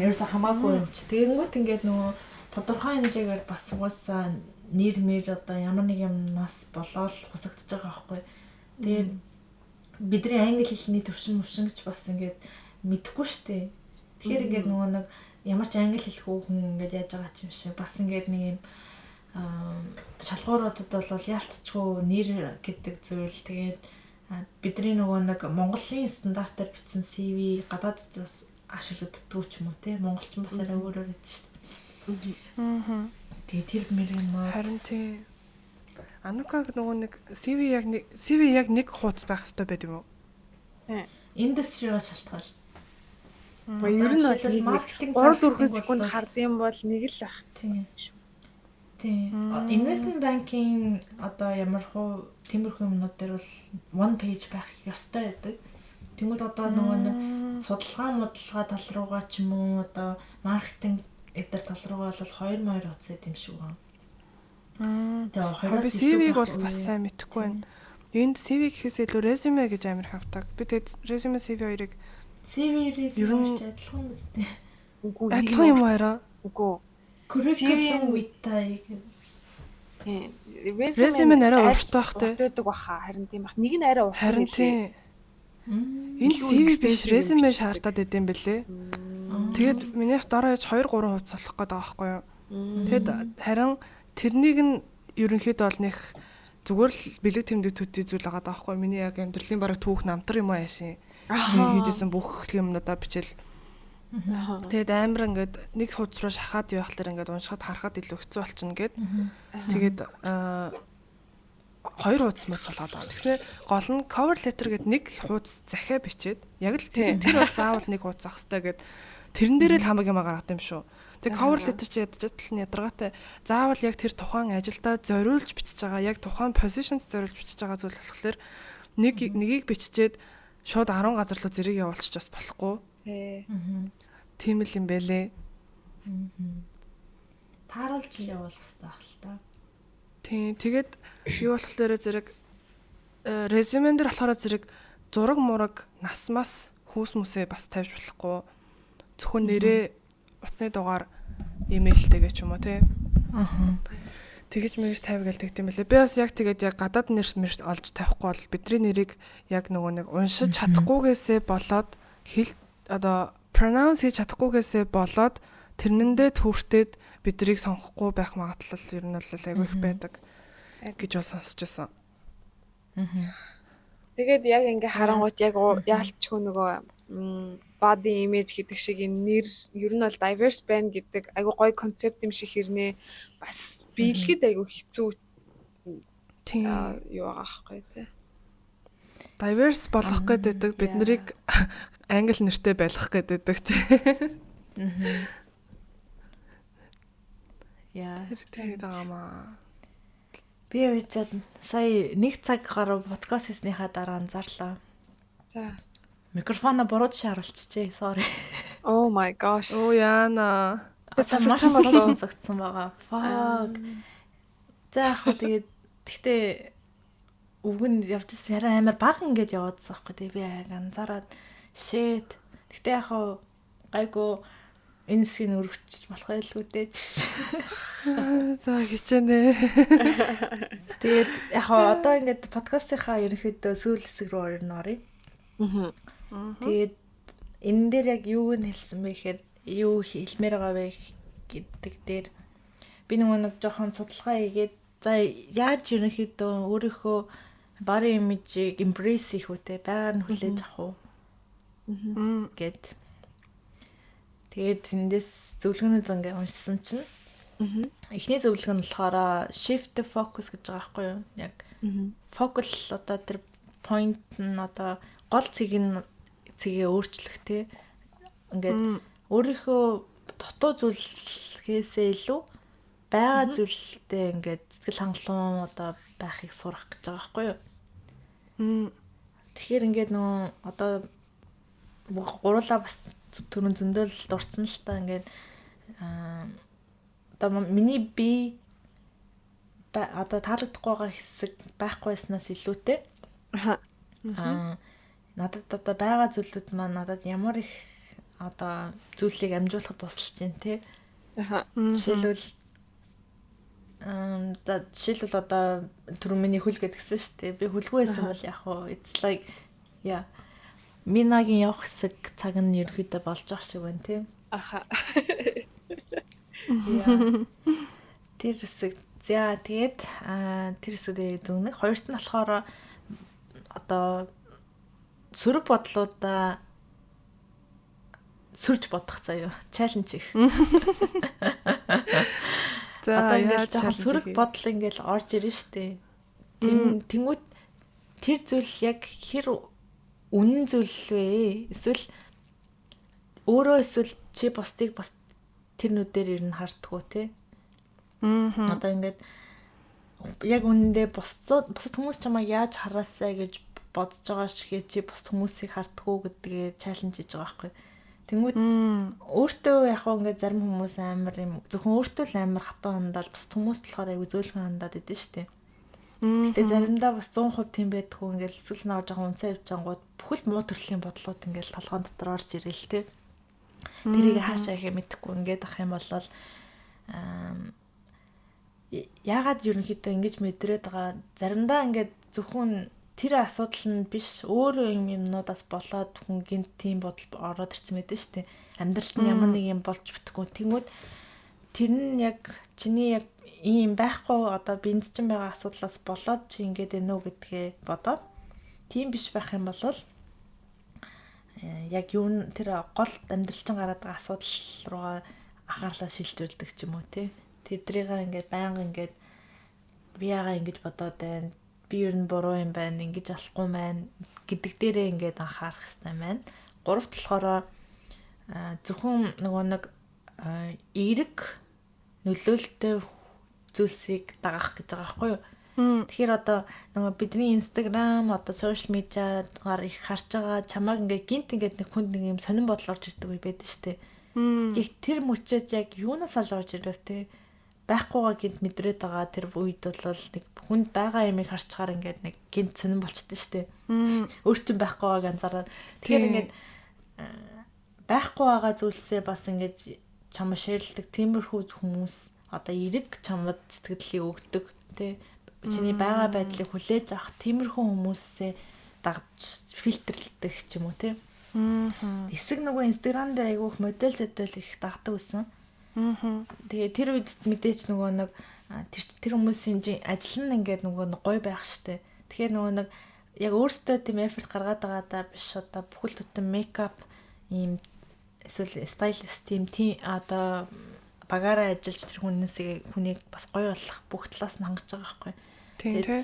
Ерөөсө хамаагүй юм чи. Тэгэнгүүт ингээд нөгөө тодорхой хэмжээгээр бас угаасаа нэр мэр одоо ямар нэг юмнаас болоод хусагдчихж байгаа байхгүй. Тэгээд бидний англи хэлний төвшин мөвшин гэж бас ингээд мэдэхгүй шүү дээ. Тэгэхээр ингээд нөгөө нэг ямар ч англи хэлэхгүй хүн ингээд яаж байгаа ч юм шиг бас ингээд нэг юм шалгууруудад бол яалтчгүй нэр гэдэг зүйл тэгээд бидний нөгөө нэг Монголын стандартаар бичсэн CV гадаадд бас ашиглагддаг ч юм уу те монголчин бас арай өөрөөр байдаг шүү дээ. Аа. Тэгээ тэр мэр юм харин тий. Анукаг нөгөө нэг CV яг нэг хуудас байх хэрэгтэй байд юм уу? Индастриас шалтгаал. Ер нь бол маркетинг 3-4 секунд хардсан бол нэг л байх. Тийм. Тийм. Investment banking одоо ямар хуу тиймэрхүү юмнууд дээр бол one page байх ёстой байдаг. Тэнгүүд одоо нөгөө нэг судалгаа модалгаа тал руугаа ч юм уу одоо маркетинг эдэр тал руугаа бол 2-2 хуудас юм шиг байна. Тэгээ 2-оос CV-г бол бас сайн мэдэхгүй байна. Энд CV гэхээс илүү резюме гэж амар хавтаг. Би тэгээд резюме CV хоёрыг CV резюме ч адилхан биз дээ. Үгүй адилхан юм уу? Үгүй. Curriculum vitae гэх. Резюме нь арай урт байх те. Урт байдаг баха. Харин тийм бах. Нэг нь арай урт. Харин тийм. Энэ CV биш резюме шаардаад идэм бэлээ. Тэгээд минийх дараа яж 2 3 хуудас болох гээд байгаа байхгүй юу. Тэгэд харин тэрнийг нь ерөнхийдөө бол нэг зүгээр л бэлэг тэмдэг төдий зүйл байгаа даахгүй. Миний яг амьдралын бараг түүх намтар юм аа яшин. Хийжсэн бүх юмнуудаа бичээл. Тэгээд амар ингээд нэг хуудас руу шахаад явахлаар ингээд уншихад харахад илүү хэцүү болчихно гэд. Тэгээд хоёр хуудас мууц болгоод байгаа. Тэгснэ гол нь cover letter гэд нэг хуудас захиа бичээд яг л тэр бол заавал нэг хуудас ах хэвээр гэд тэрэн дээрээ л хамаг юм гаргад юм шүү. Тэг cover letter чи ядаж л ядаргаатай заавал яг тэр тухайн ажилдаа зориулж бичиж байгаа, яг тухайн positions зориулж бичиж байгаа зүйл болохоор нэг нэгийг биччихэд шууд 10 газар руу зэрэг явуулчих бас болохгүй. Тий. Тийм л юм бэлээ. Тааруулж явуулах хэрэгтэй байх л та. Тийм. Тэгээд юу болохоор зэрэг резюмен дээр болохоор зэрэг зураг мураг нас мас хүүс мүсээ бас тавьж болохгүй. Зөвхөн нэрээ утасны дугаар имэйлтэйгээ ч юм уу тий. Аа. Тэгэж мэгж тавь гээл тэгдэм байлээ. Би бас яг тэгээд яг гадаад нэр мэр олж тавихгүй бол бидний нэрийг яг нөгөө нэг уншиж чадахгүйгээсээ болоод хэл одоо pronounce хийж чадахгүйгээсээ болоод тэрнэндээ түүртээд биднийг сонгохгүй байх магадлал ер нь бол айгүй их байдаг гэж бол сонсч байсан. Тэгээд яг ингээ харангуут яг яалтчгүй нөгөө body image гэдэг шиг энэ нэр ер нь бол diverse байна гэдэг айгүй гоё концепт юм шиг хэрнээ бас биелэхэд айгүй хэцүү Тийм. юу байгаа байхгүй тий. Diverse болгох гэдэг бид нарыг англи нэртэй байлгах гэдэг тий. Яа. Тэр тэгээд байгаа маа. Би явичаад сая нэг цаг гаруй подкаст хийснийхаа дараа анзаарлаа. За. Микрофоно буруу тишээ харуулчихжээ. Sorry. Oh my gosh. Оо яана. Би сонсогдсон болов уу? Сонсогдсон байгаа. Fuck. За яг хөө тэгээд тэгтээ үг нь явж ирсэн арай амар бага ингээд яваадсан байхгүй. Тэгээ би яг анзаараад shit. Тэгтээ яг хөө гайгүй энэ хэсгийг өргөчж болох байлгүй дээ ч гэж. За хичээнэ. Тэгээд яг хөө одоо ингээд подкастынхаа ерөнхийдөө сүүл хэсэг рүү орно оръё. Тэгээд энэ дээр яг юу нь хэлсэн бэ гэхээр юу хэлмээр байгаа вэ гэдэг дээр би нөгөө нэг жоохон судалгаа хийгээд за яаж ерөнхийдөө өөрийнхөө body image-ийг embrace хийх үү те байгаар нь хүлээж авах уу гэд. Тэгээд тэндээс зөвлөгөөнүүд ингээ уншсан чинь эхний зөвлөгөө нь болохоор shift the focus гэж байгаа байхгүй юу? Яг фокус одоо тэр point нь одоо гол цэг нь цэгээ өөрчлөх те. Ингээд өөрийнхөө дутуу зүйлгээсээ илүү байгаа зүйлтэй ингээд сэтгэл хангалуун одоо байхыг сурах гэж байгаа байхгүй юу? Тэгэхээр ингээд нөгөө одоо гурлаа бас түрүүн зөндөл дурдсан л та ингээд одоо миний бие одоо таалагдахгүй байгаа хэсэг байхгүй байснаас илүүтэй. Надад одоо байгаа зүйлүүд маань надад ямар их одоо зүйлийг амжуулахад тусалж байна те. Жишээлбэл жишээлбэл одоо түрүү миний хөл гэдгсэн шүү дээ. Би хөлгүй байсан бол яг хуу it's like yeah Минагийн явах хэсэг цаг нь ерөөхдөө болж байгаа шиг байна тийм. Аха. Тэр хэсэг за тэгээд тэр хэсэг дээр дүгнэх. Хоёрт нь болохоор одоо сөрөг бодлуудаа сөрж бодох заяа. Чаленж их. За одоо ингээл жоохон сөрөг бодол ингээл орж ирнэ штэ. Тэр тэнгуут тэр зүйл яг хэр үнэн зүйл вэ? Эсвэл өөрөө эсвэл чи бусдыг бас тэр нүдээр ер нь хардггүй те. Одоо ингээд яг үнэндээ бусд хүмүүс чамайг яаж хараасай гэж бодож байгаа шиг чи бусд хүмүүсийг хардггүй гэдгээ чаленж хийж байгаа байхгүй. Тэнгүүд өөртөө яг хөө ингээд зарим хүмүүс амар юм зөвхөн өөртөө л амар хатуу хандаал бусд хүмүүс болохоор аягүй зөөлхөн хандаад идэв штэ. Гэтэ заримдаа бас 100% тийм байдгүй ингээл сэтгэл санаа жоохон унцаа явчихангууд бүхэл муу төрлийн бодлууд ингээл толгоон дотор орж ирэл тэ. Тэрийг хаашаа ихэ мэдэхгүй ингээд ах юм бол яагаад ерөнхийдөө ингэж мэдрээд байгаа заримдаа ингээд зөвхөн тэр асуудал нь биш өөр юм юмнуудаас болоод хүн гинт тийм бодол ороод ирсэн байдаг шүү дээ. Амьдралд нь ямар нэг юм болж бүтэхгүй. Тэнгүүд тэр нь яг чиний яг ийм байхгүй одоо бинд чинь байгаа асуудлаас болоод чи ингэж байна уу гэдгээ бодоод тийм биш байх юм бол яг юу н тэр гол амьдрал чинь гараад байгаа асуудал руугаа анхаарлаа шилжүүлдэг ч юм уу тий. Тэдрийг ингээд байнга ингээд би яагаа ингэж бодоод байна. Би ер нь буруу юм байна, ингэж болохгүй маань гэдэг дээрээ ингээд анхаарах хэрэгтэй байна. Гуравт болохоор зөвхөн нөгөө нэг эерэг нөлөөлөлтэй зүйлсийг дагах гэж байгаа байхгүй юу? Тэгэхээр одоо нөгөө бидний Instagram одоо social media-гаар их харж байгаа чамааг ингээд гинт ингээд нэг хүнд нэг юм сонин бодол орж ирдэг үе байдаг шүү дээ. Яг тэр мөчөөд яг юунаас олж орж ирэв те? Байхгүйгаа гинт мэдрээд байгаа тэр үед бол нэг хүнд байгаа юмыг харчгаар ингээд нэг гинт сонирн болчихдээ штэ. Өөр чинь байхгүйгааг анзаараад. Тэгэхээр ингээд байхгүй байгаа зүйлсээ бас ингээд чамд шеэрлдэг тиймэрхүү хүмүүс одоо эрэг чамд сэтгэлийг өгдөг тий. Чиний байгаа байдлыг хүлээж авах тиймэрхүү хүмүүсээ дагж фильтрлдэг ч юм уу тий. Эсэг нөгөө Instagram дээр айгүйх модель зөдөл их дагдаг байсан. Тэгээ тэр үед мэдээч нөгөө нэг тэр хүмүүсийн ажил нь ингээд нөгөө нэг гоё байх штэ. Тэгэхээр нөгөө нэг яг өөрсдөө тийм effort гаргаад байгаа даа биш, одоо бүхэл бүтэн makeup ийм эсвэл stylist тийм одоо багаараа ажиллаж тэр хүнээсээ хүнийг бас гоё болох бүх талаас нь хангаж байгаа байхгүй. Тийм тий.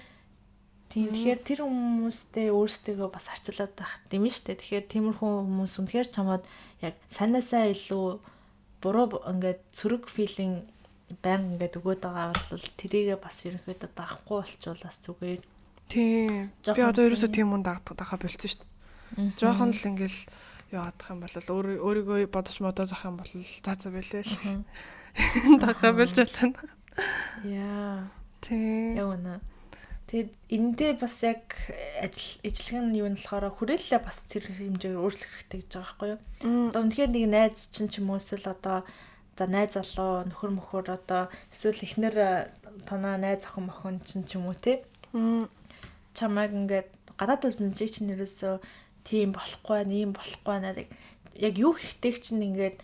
Тийм, тэгэхээр тэр хүмүүстэй өөрсдийгөө бас харьцуулаад байх тийм шүү дээ. Тэгэхээр тиймэрхүү хүмүүс үнэхээр чамаад яг санаасаа илүү буруу ингээд сөрөг feeling баян ингээд өгөөд байгаа бол тэрийгээ бас ерөнхийдөө дагахгүй болчвол бас зүгээр. Тийм. Би одоо ерөөсөө тийм хүн дагах болцсон шүү дээ. Жоохон л ингээл яваадах юм бол өөрийгөө бодож модоод ах юм бол за за бэлээ л. Дагах болж байна. Яа. Тийм. Яг үнэ. Тэгээд энэндээ бас яг ажил ижлэх нь юу нь болохоор хүрээлэлээ бас тэр хэмжээгээр өөрчлөх хэрэгтэй гэж байгаа байхгүй юу? Одоо үнэхээр нэг найз чинь ч юм уу эсвэл одоо за найз залуу нөхөр мөхөр одоо эсвэл эхнэр танаа найз охин мохин чинь ч юм уу тий. Чамайг ингээд гадаад үлдэн чи чинь ерөөсөө тийм болохгүй байна, ийм болохгүй байна. Яг юу хэрэгтэй чинь ингээд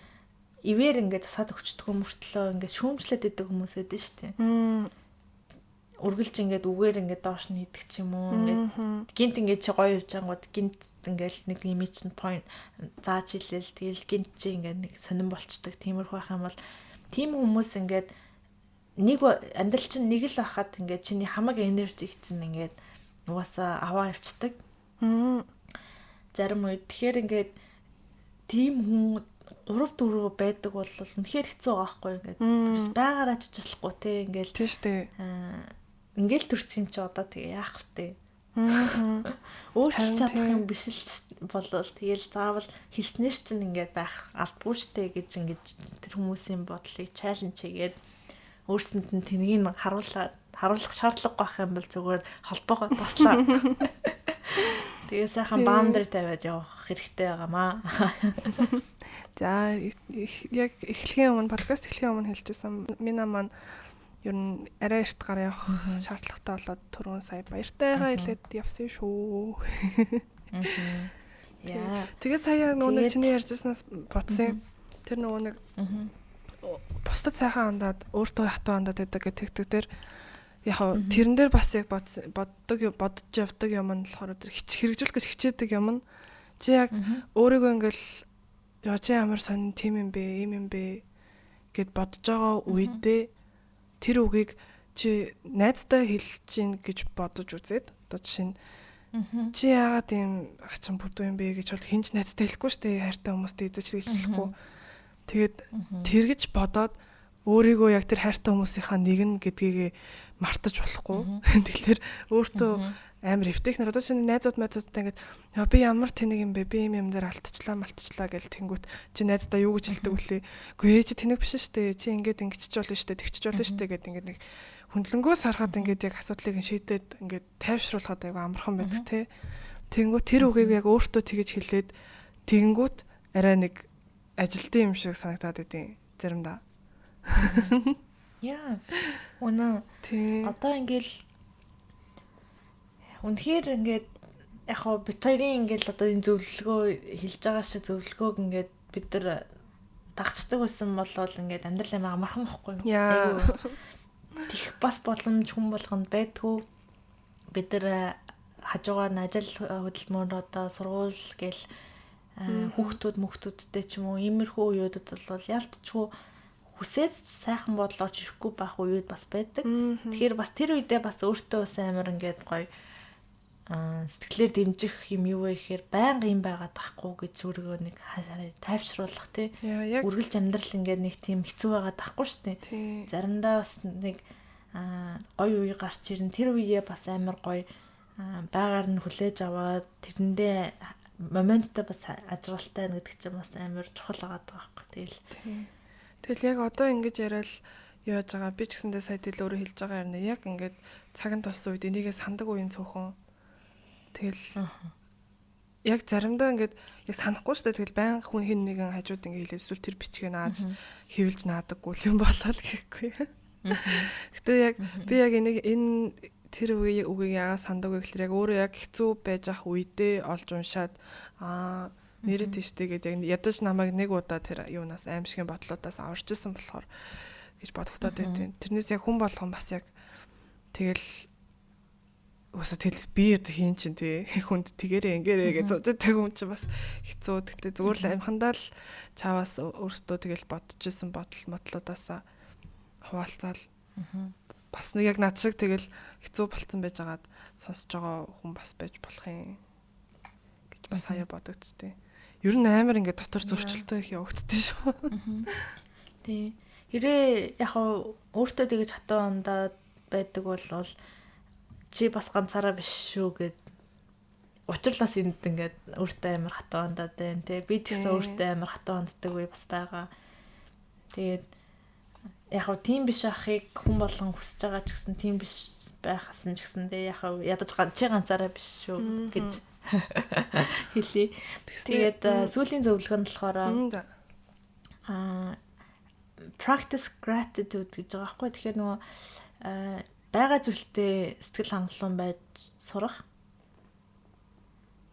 ивэр ингээд засаад өгчдөг мөртлөө ингээд шүүмжлээд идэг хүмүүс байдаг шүү дээ. Үргэлж ингээд үгээр ингээд доош нь хийдэг ч юм уу ингээд гинт ингээд чи гоё явж ангууд гинт ингээд нэг юм чинь point зааж хэлээл тэгэл гинт чи ингээд нэг сонирн болчдөг. Тиймэрхүү байх юм бол тийм хүмүүс ингээд нэг амьдрал чинь нэг л байхад ингээд чиний хамаг энержиг чинь ингээд угаасаа аваа явцдаг. Зарим үед тэгэхээр ингээд тийм хүн 3 4 байдаг бол үнэхээр хэцүү байгаа байхгүй ингээд бас байгаараа ч болохгүй те ингээд тийм шүү дээ. Ингээл төрсөн юм чи одоо тэгээ яах вэ? Өөрчилж чадах юм биш л болвол тэгэл заавал хэлснээр чинь ингээд байх албагүй штэ гэж ингээд тэр хүмүүсийн бодлыг чаленж хийгээд өөрсөнд нь тэнгийг харуулаад харуулах шаардлага байх юм бол зүгээр холбоогоо таслаа. Тэгээ сайхан boundary тавиад явах хэрэгтэй байгаамаа. За яг эхлэхийн өмнө подкаст эхлэхийн өмнө хэлчихсэн. Миний маань ер нь арай эрт гараа явах шаардлагатай болоод түрүүн сая баяртайгаа хэлээд явсан шүү. Яа. Тэгээ сая нөгөө нэг чиний ярьжсанаас бодсон юм. Тэр нөгөө нэг бусдад сайхан хандаад өөртөө хатуу хандаад байдаг гэх тэгдэг дээр яг тэрэн дээр бас яг боддог бодож явдаг юм нь болохоор тэр хэрэгжүүлэх гэж хичээдэг юм нь чи яг өөрийгөө ингээл яа чи ямар сонин тийм юм бэ ийм юм бэ гэд бодож байгаа үедээ тэр үгийг чи найздаа хэлж гин гэж бодож үзээд одоо жишээ нь чи яагаад ийм хачин бүдүү юм бэ гэж бол хинч найздаа хэлэхгүй шүү дээ, хайртай хүмүүстэй эзэж хэлэхгүй. Тэгээд тэргэж бодоод өөрийгөө яг тэр хайртай хүмүүсийнхаа нэг нь гэдгийг мартаж болохгүй. Тэгэхээр өөртөө амар эвтэйхнэр одоо чинь найзууд майзуудтай ингээд яа би ямар тэнэг юм бэ? Би юм юм дээр алтчлаа гэл тэнгүүт чи найздаа юу гэж хэлдэг вүлээ? Үгүй ээ чи тэнэг биш шүү дээ. Чи ингээд ингэчих болно шүү дээ. Тэгчих болно шүү дээ гэд ингээд нэг хүндлэнгөө сархад ингээд яг асуудлыг шийдээд ингээд тайвшруулахад айгу амархан байдаг те. Тэнгүүт тэр үгийг яг өөртөө тэгэж хэлээд тэгэнгүүт арай нэг ажилтын юм шиг санагдаад идэв заримдаа. Яа. Үнэн. Одоо ингээл үнэхээр ингээд яг хоо бит хоёрын ингээл одоо энэ зөвлөгөө хэлж байгаа шиг зөвлөгөөг ингээд бид нар дагцдаг байсан бол ингээд амьдрал амар амархан байхгүй юу? Яа. Тих бас боломж хүн болгонд байдгүй. Бид нар хажуугаар нь ажил хөдөлмөр одоо сургууль гэл хүүхдүүд мөхтүүдтэй ч юм уу иймэрхүү үеүүдэд бол ялтчгүй хүсээд сайхан бодол орж ирэхгүй байх үед бас байдаг. Тэгэхээр бас тэр үедээ бас өөртөө бас амар ингээд гоё сэтгэлээр дэмжих юм юу вэ гэхээр байнга юм байгаад тахгүй гэж өөрийгөө нэг хашаараа тайвшруулах тий. Үргэлж амьдрал ингээд нэг тийм хэцүү байгаад тахгүй шүү дээ. Заримдаа бас нэг гоё үе гарч ирнэ. Тэр үеэ бас амар гоё байгаар нь хүлээж аваад тэрэндээ моменттой бас ажралтай гэдэг чинь бас амар чухал байгаа байхгүй. Тэгэл яг одоо ингэж яриад Яаж байгаа би ч гэсэндээ сая тэл өөрөө хэлж байгаа юм яг ингээд цаг нь тулсан үед энийгээ сандаг үеийн цөөхөн. Тэгэл яг заримдаа ингээд яг санахгүй шүү дээ. Тэгэл байнга хүн хин нэгэн хажууд ингээд хэлээ эсвэл тэр бичгээ нааж хэвлж наадаггүй юм болоо л гэхгүй. Гэтэ яг би яг энийг энэ тэр үгийг яагаад сандаг вэ гэхэлэр яг өөрөө яг хэцүү байж ах үедээ олж уншаад аа нэрээ тийштэй гэдэг яг ядаж намайг нэг удаа тэр юунаас аимшигын бодлуудаас аварч исэн болохоор гэж бодогдоод байдیں۔ Тэрнээс яг хүн болгон бас яг тэгэл уусаа тэгэл би одоо хийн чинь тий хүнд тэгэрээ ингээрээ гэж сууж байгаа хүн чинь бас хэцүү. Гэтэ зүгээр л амхандаа л чаваас өөртөө тэгэл бодож исэн бодол модлуудаасаа хуваалцаал. Бас нэг яг над шиг тэгэл хэцүү болцсон байж байгаад сонсож байгаа хүн бас байж болох юм гэж бас хаяа бодогдтыг. Ер нь амар ингээд дотор зөрчилтэй их явагддээ шүү. Тий. Хэрэг яг өөртөө тэгэж хатуу андаад байдаг бол чи бас ганцаараа биш шүү гэд учирлаас энд ингээд өөртөө амар хатуу андаад байна те. Би ч гэсэн өөртөө амар хатуу анддаг үе бас байгаа. Тэгээд яг хав тийм биш ахыг хүн болгон хүсэж байгаа ч гэсэн тийм биш байхасан ч гэсэн те яг хав ядаж чи ганцаараа биш шүү гэж хэлье. Тэгээд сүүлийн зөвлөгөө нь болохоор practice gratitude гэж байгаа байхгүй. Тэгэхээр нөгөө байгаа зүйлтэй сэтгэл хангалуун байж сурах.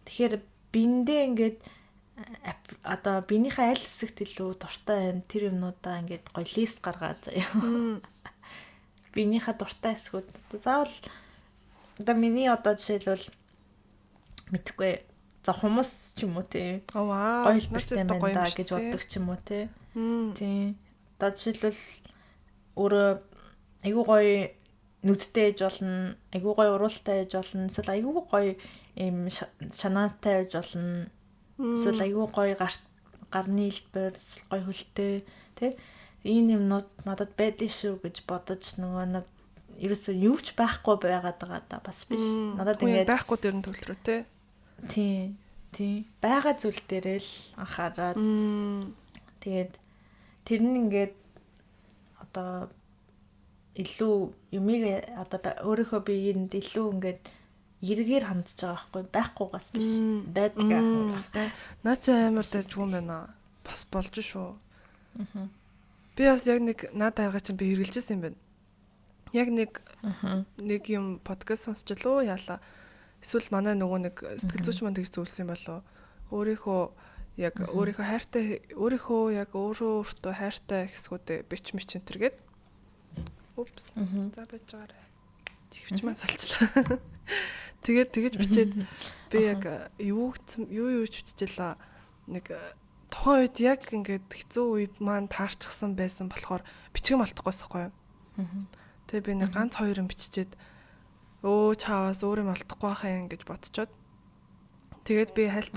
Тэгэхээр биендээ ингээд одоо биенийхээ аль хэсэгт илүү дуртай байна тэр юмнуудаа ингээд гоё лист гаргаад заяа. Биенийхээ дуртай хэсгүүд заавал одоо миний одоо жишээлбэл мэдхгүй за хумс ч юм уу тий. Гоё хэлбэртэй байна да гэж боддог ч юм уу тий. Тий. Одоо жишээлбэл өөрөө айгүй гоё нүдтэй ээж болно, айгүй гоё уруултай ээж болно, эсвэл айгүй гоё ийм шанаатай ээж болно. Эсвэл айгүй гоё гарны хэлбэр, эсвэл гоё хөлтэй тий. Энэ юмнууд надад байдгийн шүү гэж бодож нөгөө нэг ерөөсөө юу ч байхгүй байгаад байгаа да бас биш. Надад ингээд байхгүй дээр нь төвлөрөө тий. Тий. Тий. Байгаа зүйл дээрээ л анхаарад. Тэгээд тэр нь ингээд одоо илүү юмыг одоо өөрийнхөө биеинд илүү ингээд эргээр хандж байгаа байхгүй байхгүйгаас биш байдаг. Наа чи амар дайжгүй юм байна. Бас болж шүү. Би бас яг нэг наад арга чинь би хэрэгжилжсэн юм байна. Яг нэг нэг юм подкаст сонсчлоо яалаа. Эсвэл манай нөгөө нэг сэтгэл зүйч маань тэгж зүйлсэн юм болов. Өөрийнхөө яг өөрийнхөө хайртай өөрийнхөө яг өөрөө өөртөө хайртай хэсгүүдээ бич мич энэ төр гээд. Упс. За байж байгаарай. Чихвч маань салчлаа. Тэгээд тэгэж бичээд би яг юу юу ч биччихлээ. Нэг тухайн үед яг ингээд хэцүү үед маань таарчихсан байсан болохоор бичгэн малтахгүйс байхгүй юу. Тэгээ би нэг ганц хоёр юм биччихэд өө чаавас өөр юм олдохгүй байх юм гэж бодцоод тэгээд би хальт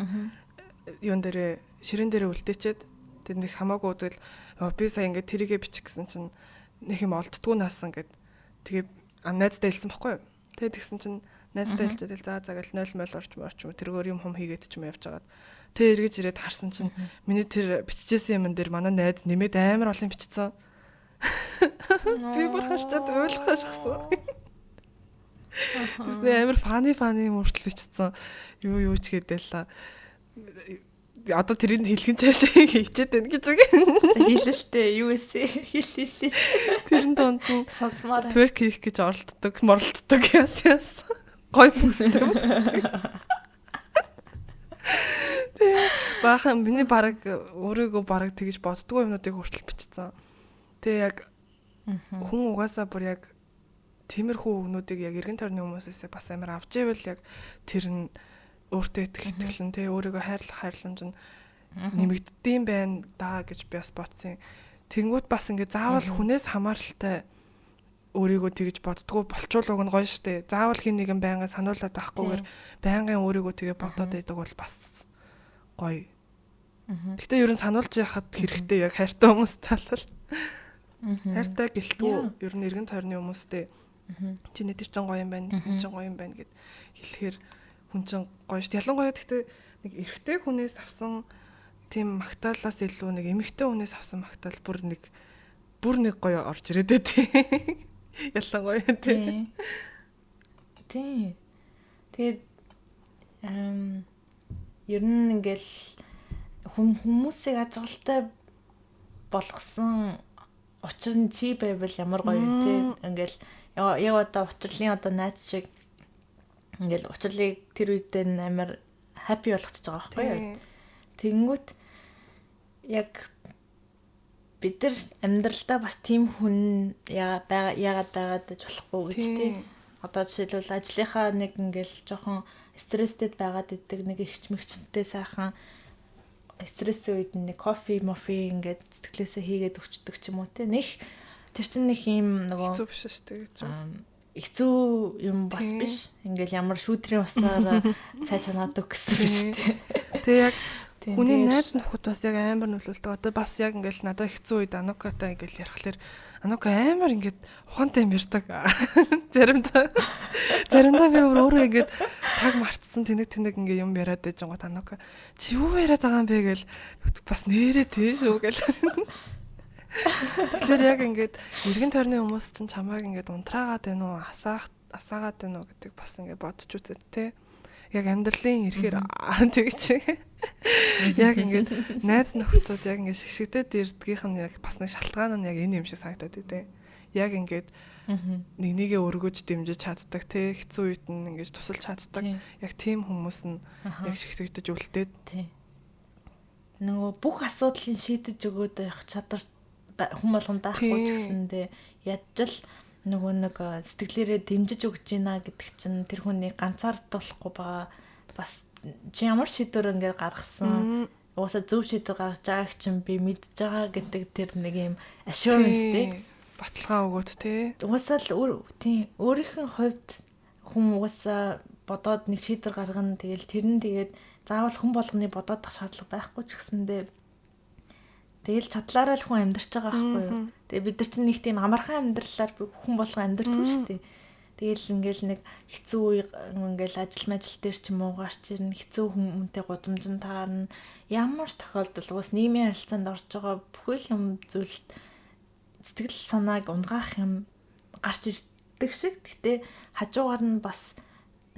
юун дээрээ ширэн дээрээ үлдээчээд тэр нэг хамаагүй тэгэл би сая ингээд тэрийгэ бичих гэсэн чинь нэг юм олддгүй наасан гэд тэгээ найздаа хэлсэн байхгүй юу. Тэгээ тэгсэн чинь найздаа хэлчихэд тэгэл за за гэл 0 мол орч морч юм тэргээр юм хум хийгээд ч юм явж хагаад тэгээ эргэж ирээд харсан чинь миний тэр бичижсэн юмн дээр манай найз нэмээд амар олон бичсэн. Би бүр харчаад ойлгохоо шахсан. Тэсний амар фаны юм хүртэл бичсэн. Юу юу ч гэдээлээ. Одоо тэрийг хэлхэн цаашаа хийчихэд байна гэж үг. Хэлэлтэй юу эсэ хэл хэл хэл. Тэрэн донд нь сонсомоор тверк хийх гэж оролддог, моролддог яас яас. Гой бүстэй. Тэгээ баахан миний бараг өөрийгөө бараг тэгж боддгоо юмнуудыг хүртэл бичсэн. Тэгээ яг хүн угаасаа бүр яг тиймэрхүү өгнүүдийг яг эргэн тойрны хүмүүсээс бас амар авч ивэл яг тэр нь өөртөө итгэх итгэлэн тэ өөрийгөө хайрлах хайрламж нь нэмэгддэм байна даа гэж би бас бодсон. Тэнгүүт бас ингээ заавал хүнээс хамааралтай өөрийгөө тэгж боддгоо болчвол уг нь гоё штэ. Заавал хин нэгэн байнга сануулад авахгүйгээр байнгын өөрийгөө тэгээ бодоод байдаг бол бас гоё. Гэхдээ ер нь сануулж яхад хэрэгтэй яг хайртай хүмүүстэй л. Хайртай гэлтгүй ер нь эргэн тойрны хүмүүстэй чиний тэр чин гоё юм байна, энэ чин гоё юм байна гэд хэлэхээр хүн чин гоё шүү. Ялангуяа гэхдээ нэг эрэгтэй хүнээс авсан тийм магтаалаас илүү нэг эмэгтэй хүнээс авсан магтаал бүр нэг бүр нэг гоё орж ирээд тий. Ялангуяа тий. Тий. Тэгээд ер нь ингээл хүмүүсийг ажиглалтай болгосон учир нь чи байвал ямар гоё юм тий. Ингээл яг одоо учирлын одоо найз шиг ингээл учирлыг тэр үедээ амар happy болгочихж байгаа байхгүй юу. Тэгэнгүүт яг бид нар амьдралдаа бас тийм хүн яагаад байгаад гэж болохгүй гэж тий. Одоо жишээлбэл ажлынхаа нэг ингээл жоохон стресстэй байгаад идэг нэг ихч мэгчтэй сайхан стрессийн үед нэг кофе мофи ингээд сэтгэлээсээ хийгээд өгчдөг ч юм уу тий. Нэг тэр чинь нэг юм нөгөө хэцүү биш шүү дээ гэж. Хэцүү юм бас биш. Ингээл ямар шүүтрийн усаар цай чанаад өг гэсэн биш тий. Тэгээ яг хүний найз нөхөд бас яг амар нөлөөлдөг. Одоо бас яг ингээл надад хэцүү үед Анукатай ингээл ярихлаар Анука амар ингээд ухаантай юм ярьдаг. Заримдаа би өөрөө ингээд таг мартсан тэнэг тэнэг ингээд юм яриад байж гот Анука чи юу яриад байгаа юм бэ гэл бас нэрээ тий шүү гэл. Тэгэхээр яг ингээд эргэн тойрны хүмүүс чинь чамайг ингээд унтраагаад байна уу, асаагаад байна уу гэдэг бас ингээд бодож үзээд тий. Яг амьдралын ирэхээр тэгэж яг ингээд найз нөхдөд яг ингээд шигшигдээд ирдгийнх нь яг бас нэг шалтгаан нь яг энэ юм шиг санагдаад идэв. Яг ингээд нэг нэгээ өргөж дэмжиж чаддаг те хэцүү үед нь ингээд тусалж чаддаг. Яг тийм хүмүүс нь яг шигшигдэж үлдээд нөгөө бүх асуудлыг шийдэж өгөөд явах чадвар хүн болгонд байхгүй ч гэсэндээ ядж л нөгөө нэг сэтгэлээрээ дэмжиж өгч гинэ гэдэг чинь тэр хүний ганцаардуулахгүй байгаа бас чи ямар шийдвэр ингээд гаргасан угаасаа зөв шийдвэр гаргаж байгааг чинь би мэдж байгаа гэдэг тэр нэг юм assurance тий баталгаа өгөөд тий угаасаа л тий өөрийнх нь хувьд хүн угаасаа бодоод нэг шийдвэр гаргана тэгэл тэр нь тэгээд заавал хүн болгоны бодоод тах шаардлага байхгүй ч гэсэндээ тэгэл чадлаараа л хүн амьдарч байгаа байхгүй юу. Тэгээ бид нар чинь нэг тийм амархан амьдралаар хүн болгон амьдардаг шүү дээ. Тэгэл ингээл нэг хэцүү үе ингээл ажил мажил дээр ч юм уу гарч ирнэ, хэцүү хүмүүнтэй гудамжин таарна. Ямар тохиолдол уус нийгмийн харилцаанд орж байгаа бүхэл юм зүйлд сэтгэл санааг унгаах юм гарч ирдэг шиг. Гэтэ хажуугаар нь бас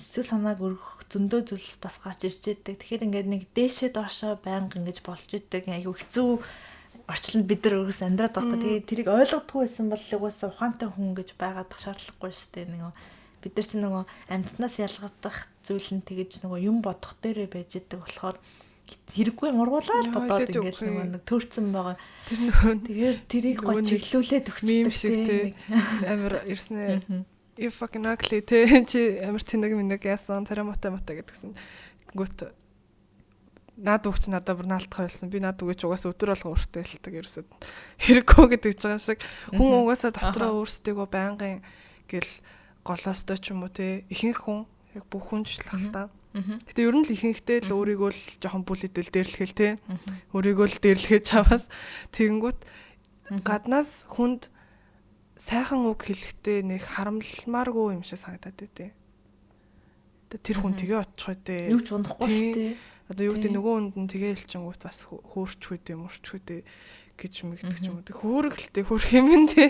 сэтгэл санааг өргөх зөндөө зүйлс бас гарч ирж байдаг. Тэгэхээр ингээд нэг дээшээ доошоо байнга ингэж болж идэг. Айгу хэцүү орчлонд бид нар өөрөөс амьдраад байгаа байхгүй. Тэгээд тэрийг ойлгодгүй байсан бол угаасаа ухаантай хүн гэж байгаадах шаардлагагүй шүү дээ. Нөгөө бид нар чинь нөгөө амьтнаас ялгагдах зүйл нь тэгэж нөгөө юм бодох дээрээ байж идэг болохоор хэрэггүй мургуулаад бодоод ингээд нөгөө нэг төрцөн байгаа. Тэр нөгөө тэгэхээр тэрийг гоо чиглүүлээд өгчдөг шиг тий. Амар ирснэ. You fucking ugly тий чи амар тэнэг мэнэг яасан царай муутай муутай гэдгсэн. Гүт наад үг чи надад бүр наалтах байлсан. Би наад үгээ ч угаасаа өдөр болго өөртөө хэлдэг ерөөсөө хэрэггүй гэдэг ч байгаа шиг. Хүн угаасаа дотроо өөрсдийгөө байнгын гэл голоостой ч юм уу те ихэнх хүн яг бүх хүн ч л хальтаа. Гэтэ ер нь л ихэнхдээ л өөрийгөө л жоохон бүлэдэл дээрлэхэл те. Өөрийгөө л дээрлэхэж чаваас тэгэнгүүт гаднаас хүнд сайхан үг хэлэхдээ нэг харамламааргүй юм шиг санагдаад байдیں۔ Тэр хүн тэгээ очих үү. Юу ч унахгүй шүү дээ. Одоо юу гэдэг нөгөө хүнд нь тэгээ хэлчингүүт бас хөөрчих үү, мөрчих үү гэж мэгдэг ч юм уу. Хөөрөглөлтэй хөөрх юм энэ те.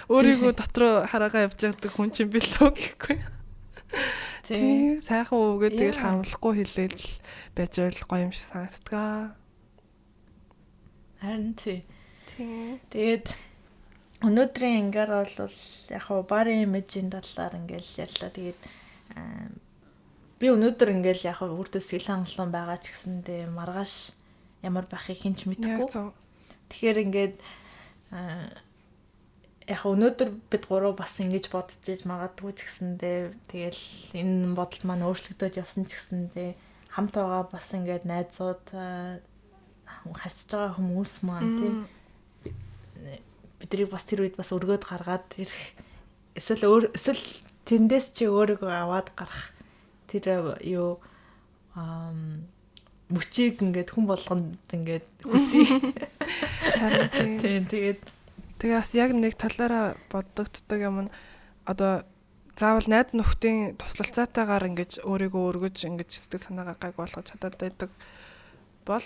Өөрийгөө дотроо хараагаа явж байгаа хүн чинь билүү гэхгүй. Тий, сайхан үгээд тэгэл харамлахгүй хэлээл байж байл гоё юм шиг санагддаг. Харин тий. Тий. Тэгээд өнөөдрийн ангаар бол яг хуу барын имижийн талаар ингээл ярьлаа. Тэгээд би өнөөдөр ингээл яг өөртөө сэтгэл хангалуун байгаа ч гэсэндээ маргааш ямар байхыг хэн ч мэдэхгүй. Тэгэхээр ингээд яг өнөөдөр бид гурав бас ингэж бодож иж магадгүй ч гэсэндээ тэгэл энэ бодол маань өөрчлөгдөж явсан ч гэсэндээ хамт байгаа бас ингээд найзууд харьцаж байгаа хүмүүс маань тий бидрийг бас тэр үед бас өргөөд гаргаад ирэх эсвэл эсвэл тэндээс чи өөрийгөө аваад гарах тэр юу мөчийг ингээд хүн болгонд ингээд хүсье. Харин тийм тэгээд тэгээ бас яг нэг талаараа бодогддог юм нь одоо заавал найз нөхдийн туслалцаатайгаар ингэж өөрийгөө өргөж ингэж сэтгэл санаагаа гайг болгож чадаад байдаг бол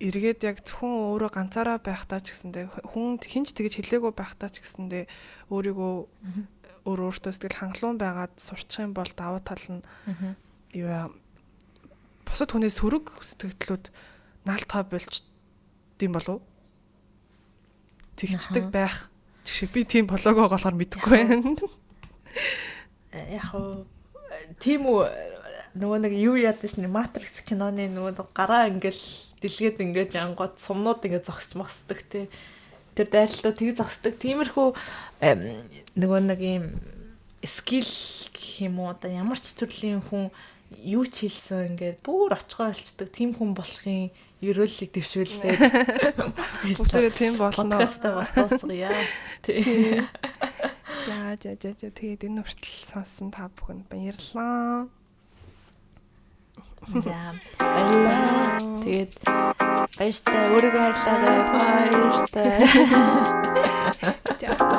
Эргээд яг зөвхөн өөрөө ганцаараа байхдаа ч гэсэндээ, хүн хинч тэгж хэлээгүй байхдаа ч гэсэндээ өөрийгөө өөр өөртөө сэтгэл хангалуун байгаад сурчих юм бол давуу тал нь юу, бусад хүний сөрөг сэтгэлдлүүд наалтаа болж дим болов, тэгчдэг байх шиг. Би тийм болоогоо болохоор мэдэхгүй байна. Яг уу, тийм үү, нөгөө нэг юу яадаг шнэ, Matrix киноны нөгөө гараа ингээл дэлгээд, ингээд янгот сумнууд ингээд зогсч мосдог тий. Тэр дайралтаа тэг зогсдог. Тиймэрхүү нөгөө нэг юм skill гэх юм уу, одоо ямар ч төрлийн хүн юу ч хэлсэн ингээд бүр оцгой болчдөг тийм хүн болохын ерөөллийг дэвшүүлээд бүгдээрээ тийм болно. Подкастаа бас дуусгая. Тий. За за за за, тэгээд энэ хүртэл сонссон та бүхэнд баярлалаа. За, баярлалаа. Тэгээд баяртай, өөрийгөө хайрлаарай. Баяртай. За.